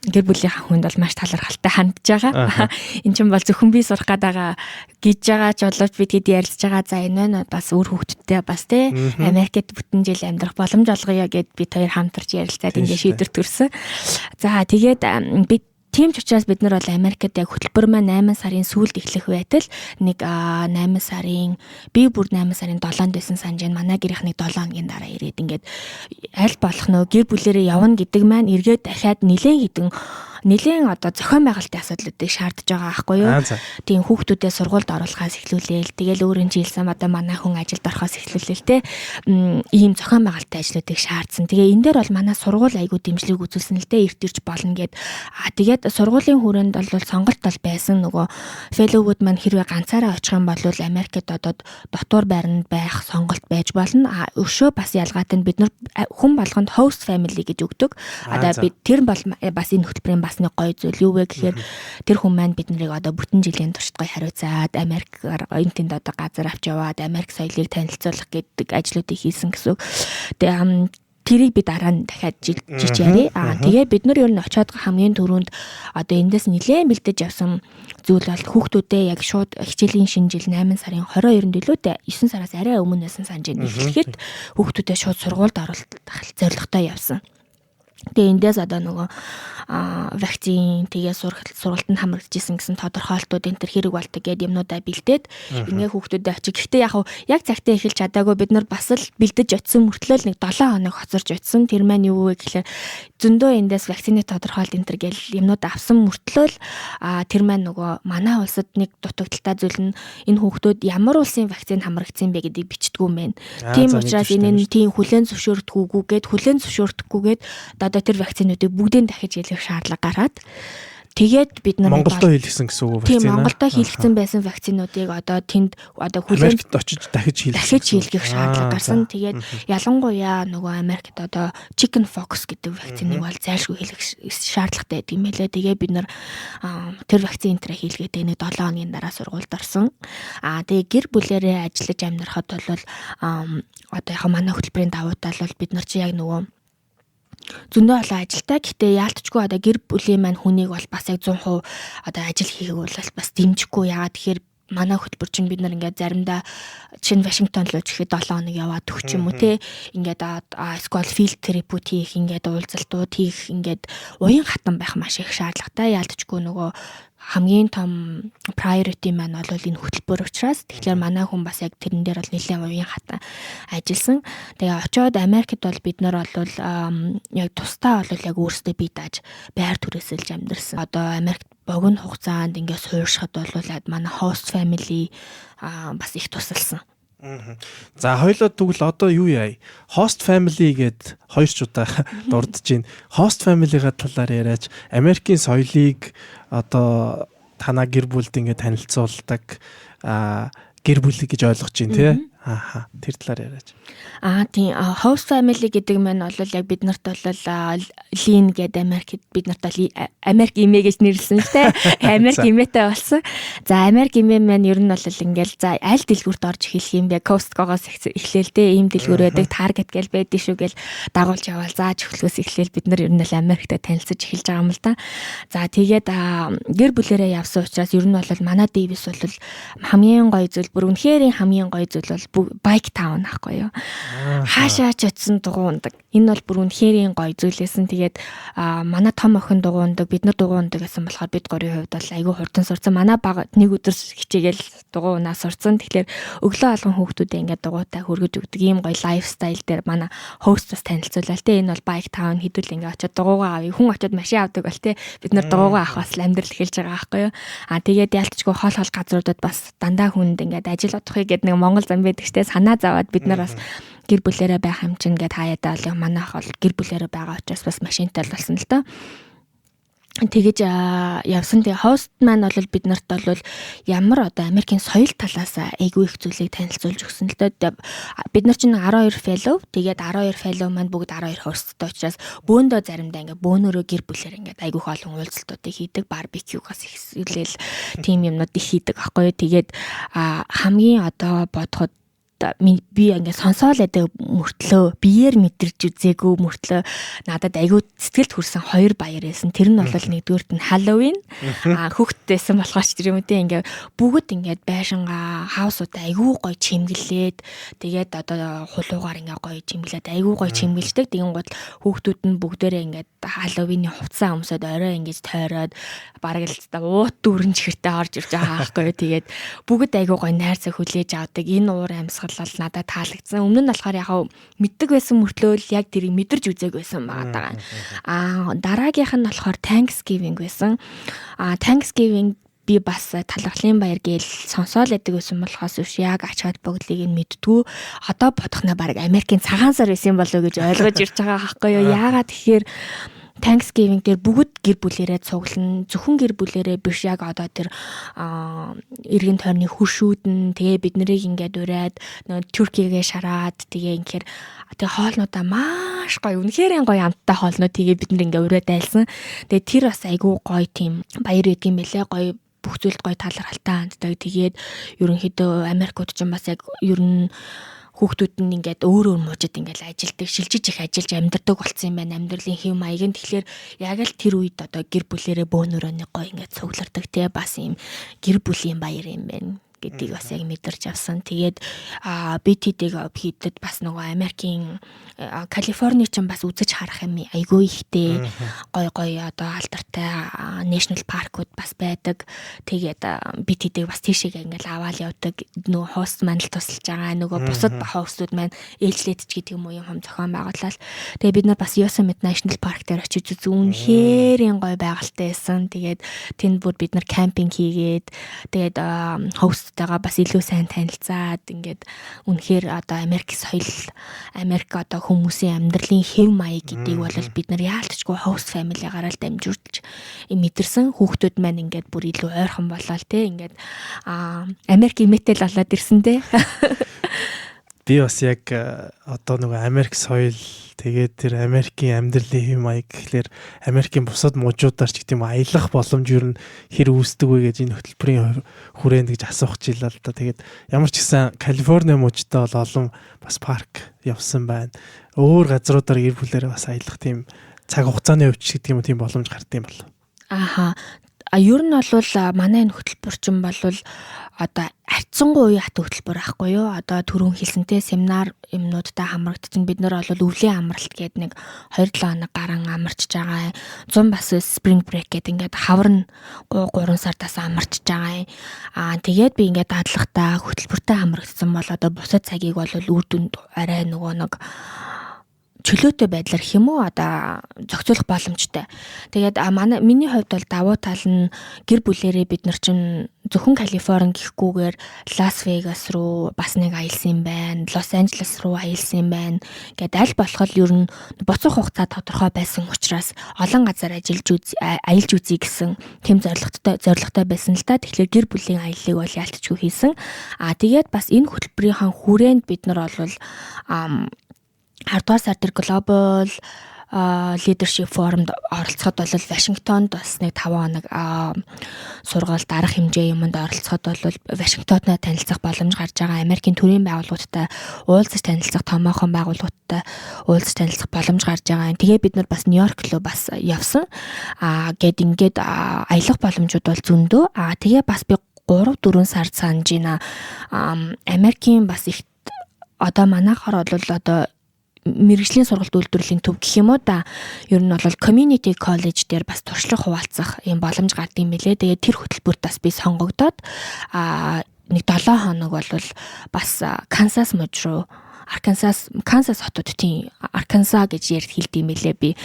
S3: гэр бүлийн хүнд бол маш талархалтай хандж байгаа. Эн чинь бол зөвхөн би сурах гээд байгаа гэж байгаа ч боловч бид хэд ярилцж байгаа. За энэ нь бас үр хөвгтдээ бас те Америкт бүтэн жил амьдрах боломж олгоё гэд бид хоёр хамтарч ярилцаад ингээ шийдвэр төрсөн. За тэгээд бид тийм ч учраас бид нар бол Америкт яг хөтөлбөр маань 8 сарын сүүлд эхлэх байтал нэг 8 сарын би бүр 8 сарын 7-нд байсан санаж байна. Манай гэрийнхнийг 7 хоногийн дараа ирээд ингээд аль болох нөө гэр бүлэрээ явна гэдэг маань эргээд дахиад нэлээн одоо зохион байгуулалтын асуудлуудыг шаардж байгаа аахгүй юу? Тийм хүүхдүүдээ сургуульд оруулахаас эхлүүлээл тэгэл өөрийн жилсэн одоо манай хүн ажилд орохоос эхлүүлээл те ийм зохион байгуулалтын ажлуудыг шаардсан. Тэгээ энэ дээр бол манай сургууль айгүй дэмжлэг үзүүлсэн л те эрт ирж болно гэд. Тэгээд сургуулийн хүрээнд бол сонголт бол байсан. Нөгөө fellow-ууд маань хэрвээ ганцаараа очих юм бол Америкт одоо дотуур байранд байх сонголт байж болно. Өшөө бас ялгаатай нь бид нар хүн болгонд host family гэж өгдөг. Одоо бид тэр бол бас энэ хөтөлбөрийн бас нэг гоё зүйл юу вэ гэхээр тэр хүн маань бид нарыг одоо бүтэн жилийн туршид гоё хариуцаад Америкаар энэ тэнд одоо газар авч яваад Америк соёлыг танилцуулах гэдэг ажлуудыг хийсэн гэсэн үг. Тэгээ тэрийг би дараа нь дахиад жиж ярив. Тэгээ бид нар ер нь очиод хамгийн түрүүнд одоо эндээс нэлээд бэлдэж явсан зүйл бол хүүхдүүдээ яг шууд хичээлийн шинэ жил 8 сарын 22-нд илүү 9 сараас арай өмнө байсан санаж байна. Эхлэхэд хүүхдүүдээ шууд сургуульд оруулах зорилготой явсан. Тэгээ эндээс одоо нөгөө вакцин тэгээ сургалтанд хамрагдчихсэн гэсэн тодорхойлтууд энэ төр хэрэг болдог гэд юмнуудаа бэлдээд ингээ хүүхдүүдэд очив. Гэхдээ яг яг цагтаа эхэлж чадаагүй бид нар бас л бэлдэж очисон мөртлөө л нэг 7 хоног хоцорч очисон. Тэр маань юу вэ гэхлээр зөндөө эндээс вакцины тодорхойлт энэ төр гэл юмнуудаа авсан мөртлөө л тэр маань нөгөө манай улсад нэг дутагдaltaй зүйл нь энэ хүүхдүүд ямар улсын вакцин хамрагдсан бэ гэдгийг бичдэггүй юм байна. Тийм учраас энэ нь тийм хүлээн зөвшөөрдөггүйгээд хүлээн зөвшөөрдөггүйгээд одоо тэр вакцинуудыг бүгдийг дахиж хийх шаардлага гараад тэгээд бид нар
S2: Монголдо хийлгсэн гэсэн үг
S3: вакцина. Тийм Монголдо хийлгсэн байсан вакцинуудыг одоо тэнд одоо
S2: хүлээн Америкт очиж дахиж
S3: хийлгэх шаардлага гарсан. Тэгээд ялангуяа нөгөө Америкт одоо chicken pox гэдэг вакциныг бол зайлшгүй хийлгэх шаардлагатай байдаг юм байлээ. Тэгээ бид нар тэр вакцин энтрэ хийлгээд нэг 7 хоногийн дараа сургуульд орсон. Тэгээ гэр бүлэрээ ажиллаж амьдрахад бол одоо яг манай хөтөлбөрийн давуу тал бол бид нар чи яг нөгөө зөндөө олон ажилтай. Гэхдээ яалтчгүй одоо гэр бүлийн маань хүнийг бол бас яг 100% одоо ажил хийхийг бол бас дэмжихгүй. Яагаад тэгэхээр манай хөтөлбөр чинь бид нар ингээд заримдаа чинь Вашингтон руу чихээд 7 хоног яваад өгч юм уу те. Ингээд эсвэл field trip-үүд хийх, ингээд уулзалтууд хийх, ингээд уян хатан байх маш их шаардлагатай. Яалтчгүй нөгөө хамгийн том priority маань бол энэ хөтөлбөр учраас тэгэхээр манай хүн бас яг тэрэн дээр бол нэлээд уян хатан ажилласан. Тэгээ очиод Америкт бол бид нар бол яг тусдаа бол яг өөрсдөө бие дааж байр түрээсэлж амьдарсан. Одоо Америкт богино хугацаанд ингээд сууршихад бол манай host family бас их тусалсан.
S2: За хоёлоо тэгвэл одоо юу яа? Host family гээд хоёр ч удаа дурдж байна. Host family-га талаар яриач Америкийн соёлыг одоо танаа гэр бүлд ингээд танилцуулдаг гэр бүлийг гэж ойлгож байна тий. Ааха, тэр талаар яриач.
S3: Тийм, host family гэдэг маань бол яг бид нарт бол Лин гэдэг Америкт бид нарт бол Америк имээ гэж нэрлсэн л те. Америк имээтэй болсон. За Америк имээ маань ер нь бол ингээл за аль дэлгүүрт орж эхлэх юм бэ? Costco-гоос эхлээл те. Ийм дэлгүүр байдаг, Target гэл байдэн шүү гэл дагуулж яваал зааж эхлөхөөс эхлээл бид нар ер нь л Америкт танилцаж эхэлж байгаа юм л да. За тэгээд гэр бүлэрээ явсан учраас ер нь бол манай Дэвис бол хамгийн гоё зүйл, бүр үнэхээр хамгийн гоё зүйл бол bike town ахгүй юу. Хаашаа ч очисон дугуй ундаг. Энэ бол бүр үнэхээр гоё зүйлээсэн. Тэгээд манай том охин дугуундаг, бид нар дугуундаг гэсэн болохоор бид гурийн хувьд бол айгүй хурдан сурцсан. Манай бага нэг өдөр хичээгээл дугуунаа сурцсан. Тэгэхээр өглөө алган хүүхдүүдээ ингээд дугуйтай хөргөж өгдөг ийм гоё lifestyle дээр манай host бас танилцуулаа те. Энэ бол bike town, хэдүүл ингээд очиод дугуйгаа авъя. Хүн очиод машин авдаг бол те. Бид нар дугуйгаа авах бас амьдрал эхэлж байгаа байхгүй юу. Тэгээд ялтчгүй хол хол газруудад бас дандаа хүнд ингээд ажил бодохыг гэдэг нэг Монгол зам байдаг штэ, санаа зовоод бид нар бас гэр бүлэрээ байх юм чинь ингээд хаяадаа бол манайх бол гэр бүлэрээ байгаа учраас бас машинтай л болсон л доо. Тэгэж явсан. Тэгээ host маань бол бид нарт бол ямар одоо Америкийн соёл талаас айгүй их зүйлийг танилцуулж өгсөн л доо. Бид нар чинь 12 fellow. Тэгээд 12 fellow маань бүгд 12 host-той учраас бөөндөө заримдаа ингээ бөөнөрөө гэр бүлээр ингээд айгүй их олон уулзалтуудыг хийдэг. Барбекюгаас ихсүүлээл тийм юмнууд их хийдэг аахгүй юу. Тэгээд хамгийн одоо бодоход би ингээд сонсоол байдаг мөртлөө биеэр мэдэрч үзээгүй мөртлөө надад айгүй сэтгэлд хүрсэн хоёр баяр байсан. Тэр нь бол нэгдүгээрт нь Halloween. Хүүхдтэйсэн болохоор ч тэр юм те, ингээд бүгд ингээд байшингаа, house уудаа айгүй гоё чимгэлээд, тэгээд одоо хулуугаар ингээд гоё чимгэлээд, айгүй гоё чимгэлждэг. Тэгэн гол хүүхдүүд нь бүгдээрээ ингээд Halloween-ы хувцас өмсөд орой ингээд тойроод бараг л уут дүүрэн чихэртэй орж ирж байгаа байхгүй юу. Тэгээд бүгд айгүй гоё найрсаг хүлээж авдаг. Энэ уур амьсгал бол надад таалагдсан. Өмнө нь болохоор яг мэддэг байсан мөртлөө л яг тэрийг мэдэрч үзег байсан байгаа даа. Дараагийнх нь болохоор Thanksgiving байсан. Thanksgiving би бас талархлын баяр гээл сонсоол байдаг байсан болохоос биш яг ач холбогдлыг нь мэддгүү. Одоо бодохноо баг Америкийн цагаан сар байсан болов уу гэж ойлгож ирж байгаа байхгүй юу. Яагаад тэгэхээр Thanksgiving дээр бүгд гэр бүлэрээ цуглана. Зөвхөн гэр бүлэрээ биш, яг одоо тэр эргэн тойрны хөршүүд нь тэгээ бид нарыг ингээд ураад нөгөө turkey гээ шараад, тэгээ инхээр тэгээ хоолнуудаа маш гоё, үнэхээр гоё амттай хоолнууд тэгээ бид нар ингээд ураад айлсан. Тэгээ тэр бас айгүй гоё тийм баяр өгдөг юм бэлээ. Гоё, бүх зүйлд гоё талархалтай ханддаг. Тэгээд ерөнхийдөө Америкууд ч бас яг ер нь хүүхдүүд нь ингээд өөр өөр мужид ингээд ажилдаг, шилжиж их ажиллаж амьдардаг болсон юм байна амьдралын хэв маяг нь. Тэгэхээр яг л тэр үед одоо гэр бүлэрээ бөөнөрөө нэг гоё ингээд цуглардаг те, бас юм гэр бүлийн баяр юм байна гэдгийг бас яг мэдэрч авсан. Тэгээд би тэдийг хийдэд бас нөгөө Америкийн Калифорни ч бас үзэж харах юм айгүй ихтэй, гой гой одоо алдартай national park ууд бас байдаг. Тэгээд би тэдийг бас тийшээ ингээл аваал явдаг. Нөгөө host маань л тусалж байгаа. Нөгөө бусад host ууд маань ээлжлээд ч гэдэг юм уу, юм хом зохион байгууллаа. Тэгээд бид нар бас Yosemite National Park дээр очиж үзсэн. Үнэхээр гоё байгальтай байсан. Тэгээд тэнд бүр бид нар camping хийгээд, тэгээд host тойгоо бас илүү сайн танилцаад, ингээд үнэхээр одоо Америк соёл, Америк одоо хүмүүсийн амьдралын хэв маяг гэдгийг бол бид нар яалтчгүй host family-гаараа л дамжуулж мэдэрсэн. Хүүхдүүд маань ингээд бүр илүү ойрхон болоод те, ингээд Америк имэтэл болоод ирсэн те.
S2: Би бас яг одоо нөгөө Америк соёл, тэгээд тэр Америкийн амьдралын хэв маяг гэхлээр Америкийн бусад мужуудаар ч гэдэг юм аялах боломж юу н хэр үүсдэг вэ гэж энэ хөтөлбөрийн хүрээнд гэж асуух чийлээ л да. Тэгээд ямар ч гэсэн Калифорни мужтай бол олон бас парк явсан байна. Өөр газруудаар гэр бүлээрээ бас аялах тийм цаг хугацааны хувьд ч гэдэг юм уу, тийм боломж гард юм бол.
S3: Ааха. Ер нь бол манай энэ хөтөлбөр чинь бол одоо харьцангуй уян хат хөтөлбөр ахгүй юу? Одоо түрүүн хэлсэнтэй семинар юмнуудтай хамрагдчихна. Бид нар бол өвлийн амралт гээд нэг 2-7 хоног гарan амарчж байгаа. 100 бас spring break гээд ингээд хавар нь 3 сардаас амарчж байгаа. Тэгээд би ингээд дадлахтаа хөтөлбөртэй хамрагдсан бол одоо бусад цагийг бол үр дүнд арай нөгөө нэг чөлөөтэй байдлаар хэм үү, одоо зохицуулах боломжтой. Тэгээд манай миний хувьд бол давуу тал нь гэр бүлэрээ бид нар чинь зөвхөн Калифорни гэхгүйгээр Лас Вегас руу бас нэг аялсан юм байна. Лос Анжелес руу аялсан юм байна. Гэт аль болох ер нь буцах хугацаа тодорхой байсан учраас олон газар ажиллаж үз аялж үзье гэсэн тэм зорилготой байсан л та. Тэгэхээр гэр бүлийн аяллыг бол яалтчгүй хийсэн. Тэгээд бас энэ хөтөлбөрийнхаа хүрээнд бид нар бол 10 дугаар сар дээр Global Leadership Forum-д оролцоход бол Вашингтонд бас нэг 5 хоног сургалт, арга хэмжээ юмд оролцоход бол Вашингтонтой танилцах боломж гарч байгаа. Америкийн төрийн байгууллагуудтай уулзах танилцах, томоохон байгууллагуудтай уулзах танилцах боломж гарч байгаа. Тэгээ бид нар бас Нью-Йорк руу бас явсан. Гэд ингээд аялах боломжууд бол зөндөө. Тэгээ бас би 3 4 сар санаж байна. Америкийн бас их одоо манайхаар бол одоо мэргэжлийн сургалт үйлдвэрлэлийн төв гэх юм уу да. Ер нь бол community college дээр бас туршлага хуваалцах юм боломж гард юм билээ. Тэгээд тэр хөтөлбөрт бас би сонгогдоод нэг 7 хоног бол бас Канзас мужи руу, Аркансас, Канзас хотод, тийм, Аркансаа гэж ярьд хэлдэг юм билээ би.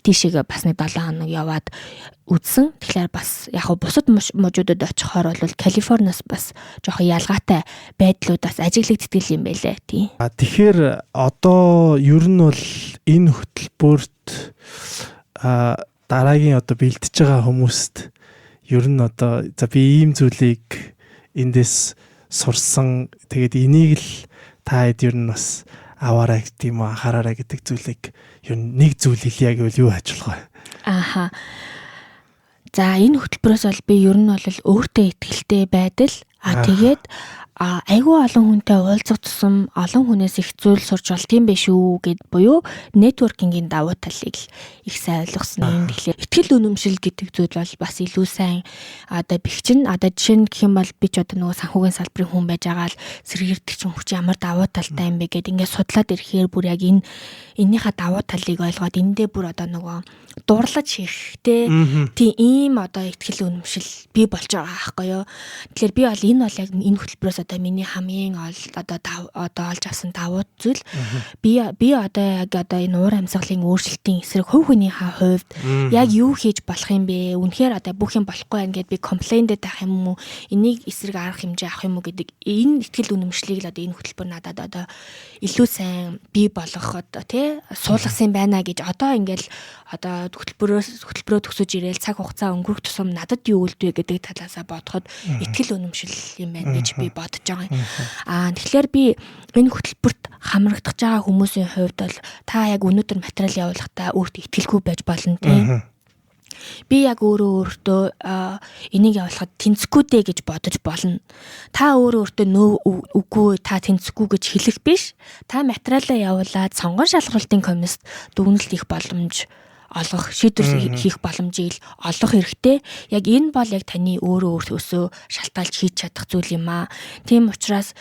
S3: Тийшээгээ бас нэг 7 хоног яваад үзсэн. Тэгэхээр бас яг бусад мужуудад очихоор бол Калифорниас бас жоохон ялгаатай байдлууд бас ажиглагддаг юм байлээ, тийм.
S2: А тэгэхээр одоо ер нь бол энэ хөтөлбөрт дараагийн одоо бэлдэж байгаа хүмүүст ер нь одоо за би ийм зүйлийг эндээс сурсан, тэгээд энийг л та хэд ер нь бас аваарай гэдэг юм уу, анхаараарай гэдэг зүйлийг ер нь нэг зүйл хэлье гэвэл юу ажиллах вэ?
S3: Ааха. За, энэ хөтөлбөрөөс бол би ер нь бол өөртөө итгэлтэй байдал, тэгээд айгүй олон хүнтэй уулзах тусам олон хүнээс их зүйл сурч болт юм биш үү гэд буюу networking ийн давуу талыг л их сайн ойлгосон юм. Тэгэхээр итгэл үнэмшил гэдэг зүйл бол бас илүү сайн одоо бэхжин. Одоо жишээ нь гэх юм бол би ч одоо нөгөө санхүүгийн салбарын хүн байж байгаа л сэргийрдэг чинь хүч ямар давуу талтай юм бэ гэд ингээд судлаад ирэхээр бүр яг энэ эннийхээ давуу талыг ойлгоод эндээ бүр одоо нөгөө дурлаж хийхтэй тийм ийм одоо итгэл үнэмшил бий болж байгаа байхгүй юу. Тэгэхээр би бол энэ бол яг энэ хөтөлбөрөөс одоо миний хамгийн одоо олж авсан давуу зүйл, би одоо яг одоо энэ уур амьсгалын өөрчлөлтийн эсрэг хувь хүнийхээ хувьд яг юу хийж болох юм бэ? Үнэхээр одоо бүх юм болохгүй байна гэд би complain дэд байх юм уу? Энийг эсрэг арга хэмжээ авах юм уу гэдэг энэ итгэл үнэмшлийг л одоо энэ хөтөлбөр надад одоо илүү сайн бий болгоход тий суулгасан байна гэж одоо ингээл одоо хөтөлбөрөө төгсөж ирээл цаг хугацаа өнгөрөх тусам надад юу үлдвэ гэдэг талаасаа бодоход итгэл үнэмшил юм байна гэж би бодож байгаа юм. Тэгэхээр би энэ хөтөлбөрт хамрагдах байгаа хүмүүсийн хувьд бол та яг өнөөдөр материал явуулахдаа өөртөө итгэлгүй байж болно, тий. Би яг өөрөө өөртөө энийг явуулахад тэнцэхгүй дээ гэж бодож болно. Та өөрөө өөртөө нөө, үгүй, та тэнцэхгүй гэж хэлэх биш. Та материалаа явуулаад сонгон шалгуултын комист дүгнэлт хийх боломж олгох, шийдвэр хийх боломжийг л олох хэрэгтэй. Яг энэ бол яг таны өөрөө өөртөөсөө шалтгаалж хийж чадах зүйл юм аа. Тийм учраас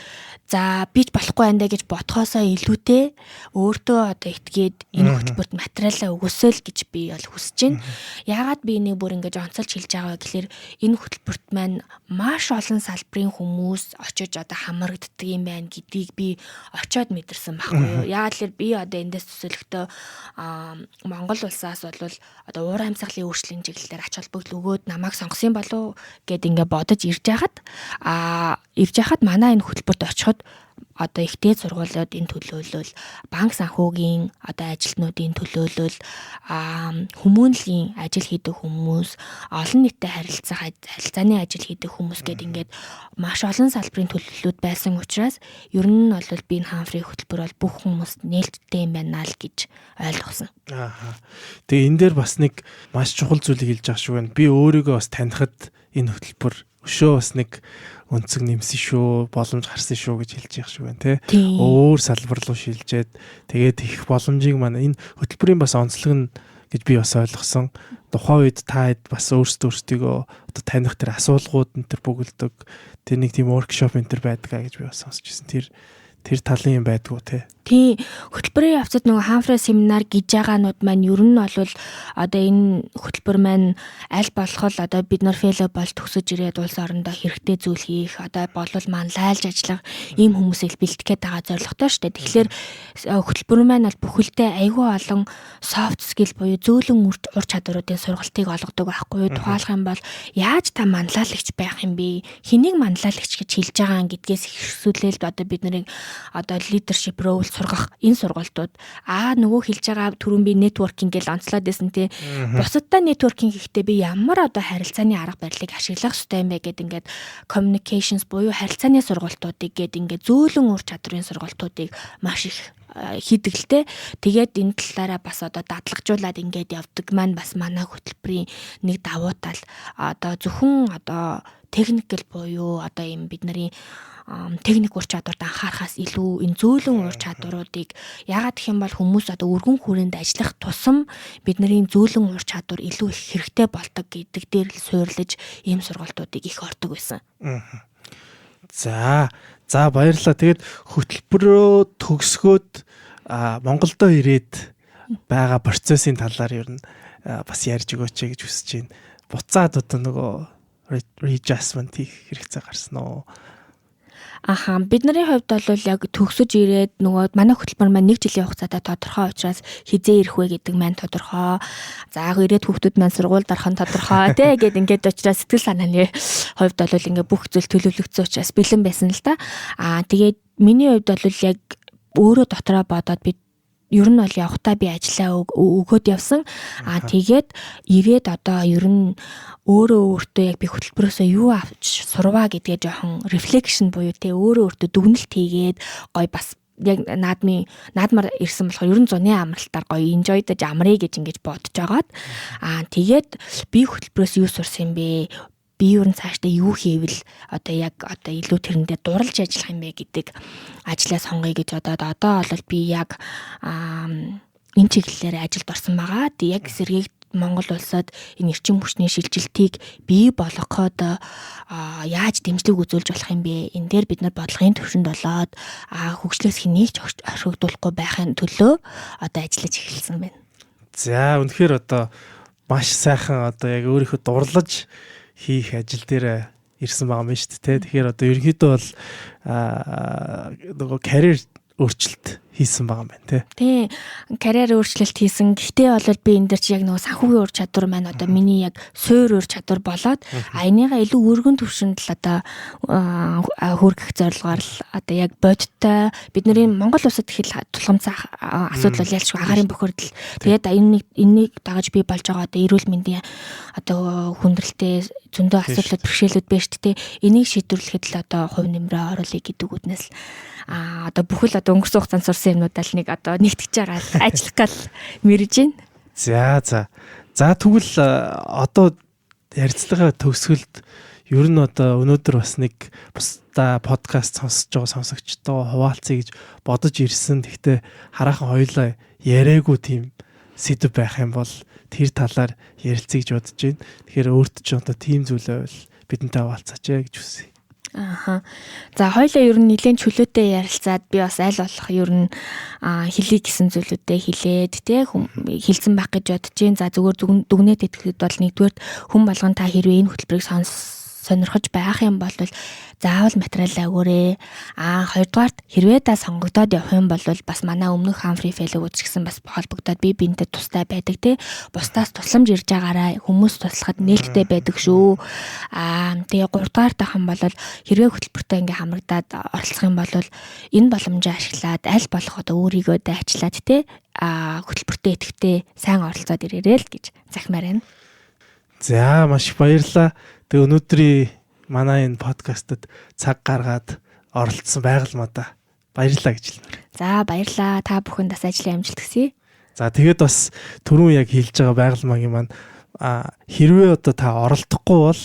S3: за би ч болохгүй байна даа гэж бодхоосоо илүүтэй өөртөө одоо итгээд энэ хөтөлбөрт материалаа өгөөсэй л гэж би бол хүсэж байна. Яагаад би энийг бүр ингэж онцолж хэлж байгаа вэ гэхээр энэ хөтөлбөрт маань маш олон салбарын хүмүүс очиж одоо хамрагддаг юм байна гэдгийг би очиод мэдэрсэн байхгүй юу. Яагаад гэхээр би одоо эндээс төсөөлөхдөө Монгол улсаас бол одоо уур амьсгалын өөрчлөлийн чиглэлээр ач холбогдол өгөөд намайг сонгосон болов гэд ингээ бодож ирж байхад манай энэ хөтөлбөрт очиход одоо их дээд сургуулиудын төлөөлөл, банк санхүүгийн одоо ажилтнуудын төлөөлөл, хүмүүнлэгийн ажил хийдэг хүмүүс, олон нийтэд харилцах харилцааны ажил хийдэг хүмүүс гээд ингээд маш олон салбарын төлөөллүүд байсан учраас ер нь бол би энэ Хамфри хөтөлбөр бол бүх хүмүүст нээлттэй юм байна л гэж ойлгосон.
S2: Аа. Тэгээ энэ дээр бас нэг маш чухал зүйлийг хэлж байгаа шүү байна. Би өөрийгөө бас танихад энэ хөтөлбөр өшөө бас нэг өнцөг нэмсэн шүү, боломж гарсан шүү гэж хэлж явах шиг байна те. Өөр салбар руу шилжээд тэгээд их боломжийг маань энэ хөтөлбөрийн бас онцлог нь гэж би бас ойлгосон. Тухайн үед та хэд бас өөрсдөө өөрсдийгөө одоо таних тэр асуулгууд энэ төр бөглөдөг. Тэр нэг тийм workshop энэ төр байдгаа гэж би бас сонсч ирсэн. Тэр талын юм байдгүй те.
S3: Тийм, хөтөлбөрийн явцад нөгөө Хамфрей семинар гэж байгаанууд маань ер нь бол одоо энэ хөтөлбөр маань аль болох л одоо бид нар fellow болж төгсөж ирээд улс орондоо хэрэгтэй зүйл хийх, одоо болвол манлайлж ажиллах ийм хүмүүсийг бэлтгэх гээд байгаа зорилготой шүү дээ. Тэгэхээр хөтөлбөр маань бол бүхэлдээ айгүй олон soft skill буюу зөөлөн ур чадваруудын сургалтыг олгодог байхгүй юу. Тухайлах юм бол яаж та манлайлагч байх юм бэ? Хэнийг манлайлагч гэж хэлж байгаа юм гэдгээс эхлүүлээл одоо бид нарыг одоо leadership role сургах энэ сургалтууд, нөгөө хэлж байгаа түрүүн би networking гэж онцлоод байсан тий. Бусадтай networking хийхдээ би ямар одоо харилцааны арга барилыг ашиглах ёстой юм бэ гэд ингээд communications буюу харилцааны сургалтуудыг гээд ингээд зөөлөн ур чадварын сургалтуудыг маш их хийдэг л те. Тэгээд энэ талаараа бас одоо дадлагжуулаад ингээд явдаг маань бас манай хөтөлбөрийн нэг давуу тал. Одоо зөвхөн одоо technical буюу одоо ийм бидний техник ур чадварт анхаарахаас илүү энэ зөөлөн ур чадваруудыг, яагаад гэх юм бол хүмүүс одоо өргөн хүрээнд ажиллах тусам бидний зөөлөн ур чадвар илүү их хэрэгтэй болдог гэдэг дээр л суурлаж ийм сургалтуудыг их ордог байсан.
S2: За баярлалаа. Тэгээд хөтөлбөрөө төгсгөөд Монголдо ирээд байгаа процессын талаар ер нь бас ярьж өгөөч гэж хүсэж байна. Буцаад одоо нөгөө readjustment хийх хэрэгцээ гарсан уу?
S3: Аха, бидний хувьд бол яг төгсөж ирээд нөгөө манай хөтөлбөр маань 1 жилийн хугацаатай тодорхой учраас хизээ ирэх вэ гэдэг маань тодорхой. За ирээд хүүхдүүд маань сургуульд орох нь тодорхой тий гэд ингээд учраас сэтгэл санааны хувьд бол ингээд бүх зүйл төлөвлөгдсөн учраас бэлэн байсан л да. Аа тэгээд миний хувьд бол яг өөрөө дотроо бодоод би ер нь бол явхдаа би ажиллаа өгөөд явсан. Аа тэгээд ирээд одоо ер нь өөрөө өөртөө яг би хөтөлбөрөөсөө юу авч сурваа гэдгээ жоохон reflection буюу те өөрөө өөртөө дүгнэлт хийгээд гой бас яг наадмаар ирсэн болохоор ер нь зуны амралтаар гоё enjoy-даж амрыг гэж ингэж бодож агаад аа тэгээд би хөтөлбөрөөс юу сурсан юм бэ? Би ер нь цаашдаа юу хийвэл одоо яг одоо илүү тэрэндээ дурлж ажиллах юм бэ гэдэг ажлаа сонгоё гэж бодоод одоо бол би яг энэ чиглэлээр ажилд орсон байгаа. Тэг яг сэргээг Монгол улсад энэ эрчим хүчний шилжилтийг бий болгоход яаж дэмжлэг үзүүлж болох юм бэ? Энэ дээр бид нар бодлогын төвшөнд болоод хөгжлөөс хэнийг ч орхигдуулахгүй байхын төлөө одоо ажиллаж эхэлсэн байна.
S2: За үнэхээр одоо маш сайхан одоо яг өөрийнхөө дурлаж хийх ажил дээр ирсэн байгаа юм шүү дээ. Тэгэхээр одоо ерөнхийдөө бол нөгөө карьер өөрчлөлт хийсэн байгаа юм байна тий.
S3: Тий. Карьер өөрчлөлт хийсэн. Гэхдээ бол би энэ дэр чи яг нөгөө санхүүгийн ур чадвар маань одоо миний яг суур ур чадвар болоод а энийгээ илүү өргөн түвшинд л одоо хүргэх зорилгоор л одоо яг бодиттой бидний Монгол улсад их тулгамцай асуудал бол ялшгүй агаарын бохирдол. Тэгээд энэнийг дагаж бий болж байгаа одоо эрүүл мэндийн одоо хүндрэлтэй зөндөө асуудлууд бэрхшээлүүд байна шүү дээ. Энийг шийдвэрлэхэд л одоо хувь нэмрээ оруулъя гэдэг үднэс л одоо бүхэл одоо өнгөрсөн хугацаанд сурсан юмнуудаа л нэг одоо нэгтгэж байгаа л ажиллах гал мэрэж байна.
S2: За за. За тэгвэл одоо ярилцлагаа төгсгөлд ер нь одоо өнөөдөр бас нэг бусдаа подкаст сонсож байгаа сонсогчтойгоо хуваалцъя гэж бодож ирсэн. Гэхдээ хараахан хоёлаа яриаггүй тийм сэдв байх юм бол тэр талаар ярилцъя гэж бодож байна. Тэгэхээр өөрт чинь одоо тийм зүйл байвал бидэнтэй хуваалцаач гэж хүсье.
S3: Аха. За хоёлаа ер нь нэлээд чөлөөтэй ярилцаад би бас аль болох ер нь хэлье гэсэн зүйлүүдээ хэлээд те хэлсэн байх гэж бодож байна. За зүгээр дүгнээд итгэхэд бол нэгдүгээрт хүн болгон та хэрвээ энэ хөтөлбөрийг сонирхож байх юм бол заавал материалаа өгөөрэй. Хоёрдугаарт хэрвээ та сонгогдоод явах юм бол бас манай өмнөх Humphrey Fellow ч гэсэн бас холбогдоод би бинтэд тустай байдаг те. Бусдаас тусламж ирж байгаарай. Хүмүүс туслахад нээлттэй байдаг шүү. Тэгээ гуравдугаарт ах юм бол хэрвээ хөтөлбөртөө ингээ хамрагдаад оролцох юм бол энэ боломжоо ашиглаад аль болох одоо өөрийгөө дайчлаад те хөтөлбөртөө идэвхтэй сайн оролцоод ирээрэй л гэж захимаар байна.
S2: За маш их баярлалаа. Тэгээ өнөөдрийн манай энэ подкастт цаг гаргаад оролцсон байгалмадаа баярлалаа гэж хэлмээр.
S3: За баярлалаа. Та бүхэнд бас ажлын амжилт хүсье.
S2: За тэгээд бас түрүүн яг хэлж байгаа байгалмагийн маань хэрвээ одоо та оролдохгүй бол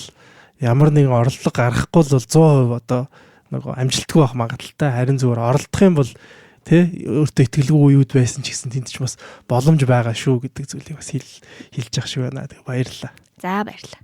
S2: ямар нэгэн оролдлого гаргахгүй бол 100% одоо нөгөө амжилтгүй байх магадaltaй. Харин зүгээр оролдох юм бол тэ өөртөө итгэлгүй үеуд байсан ч гэсэн тэнд ч бас боломж байгаа шүү гэдэг зүйлийг бас хэлж явах шиг байна. Тэгээ баярлалаа.
S3: За баярлалаа.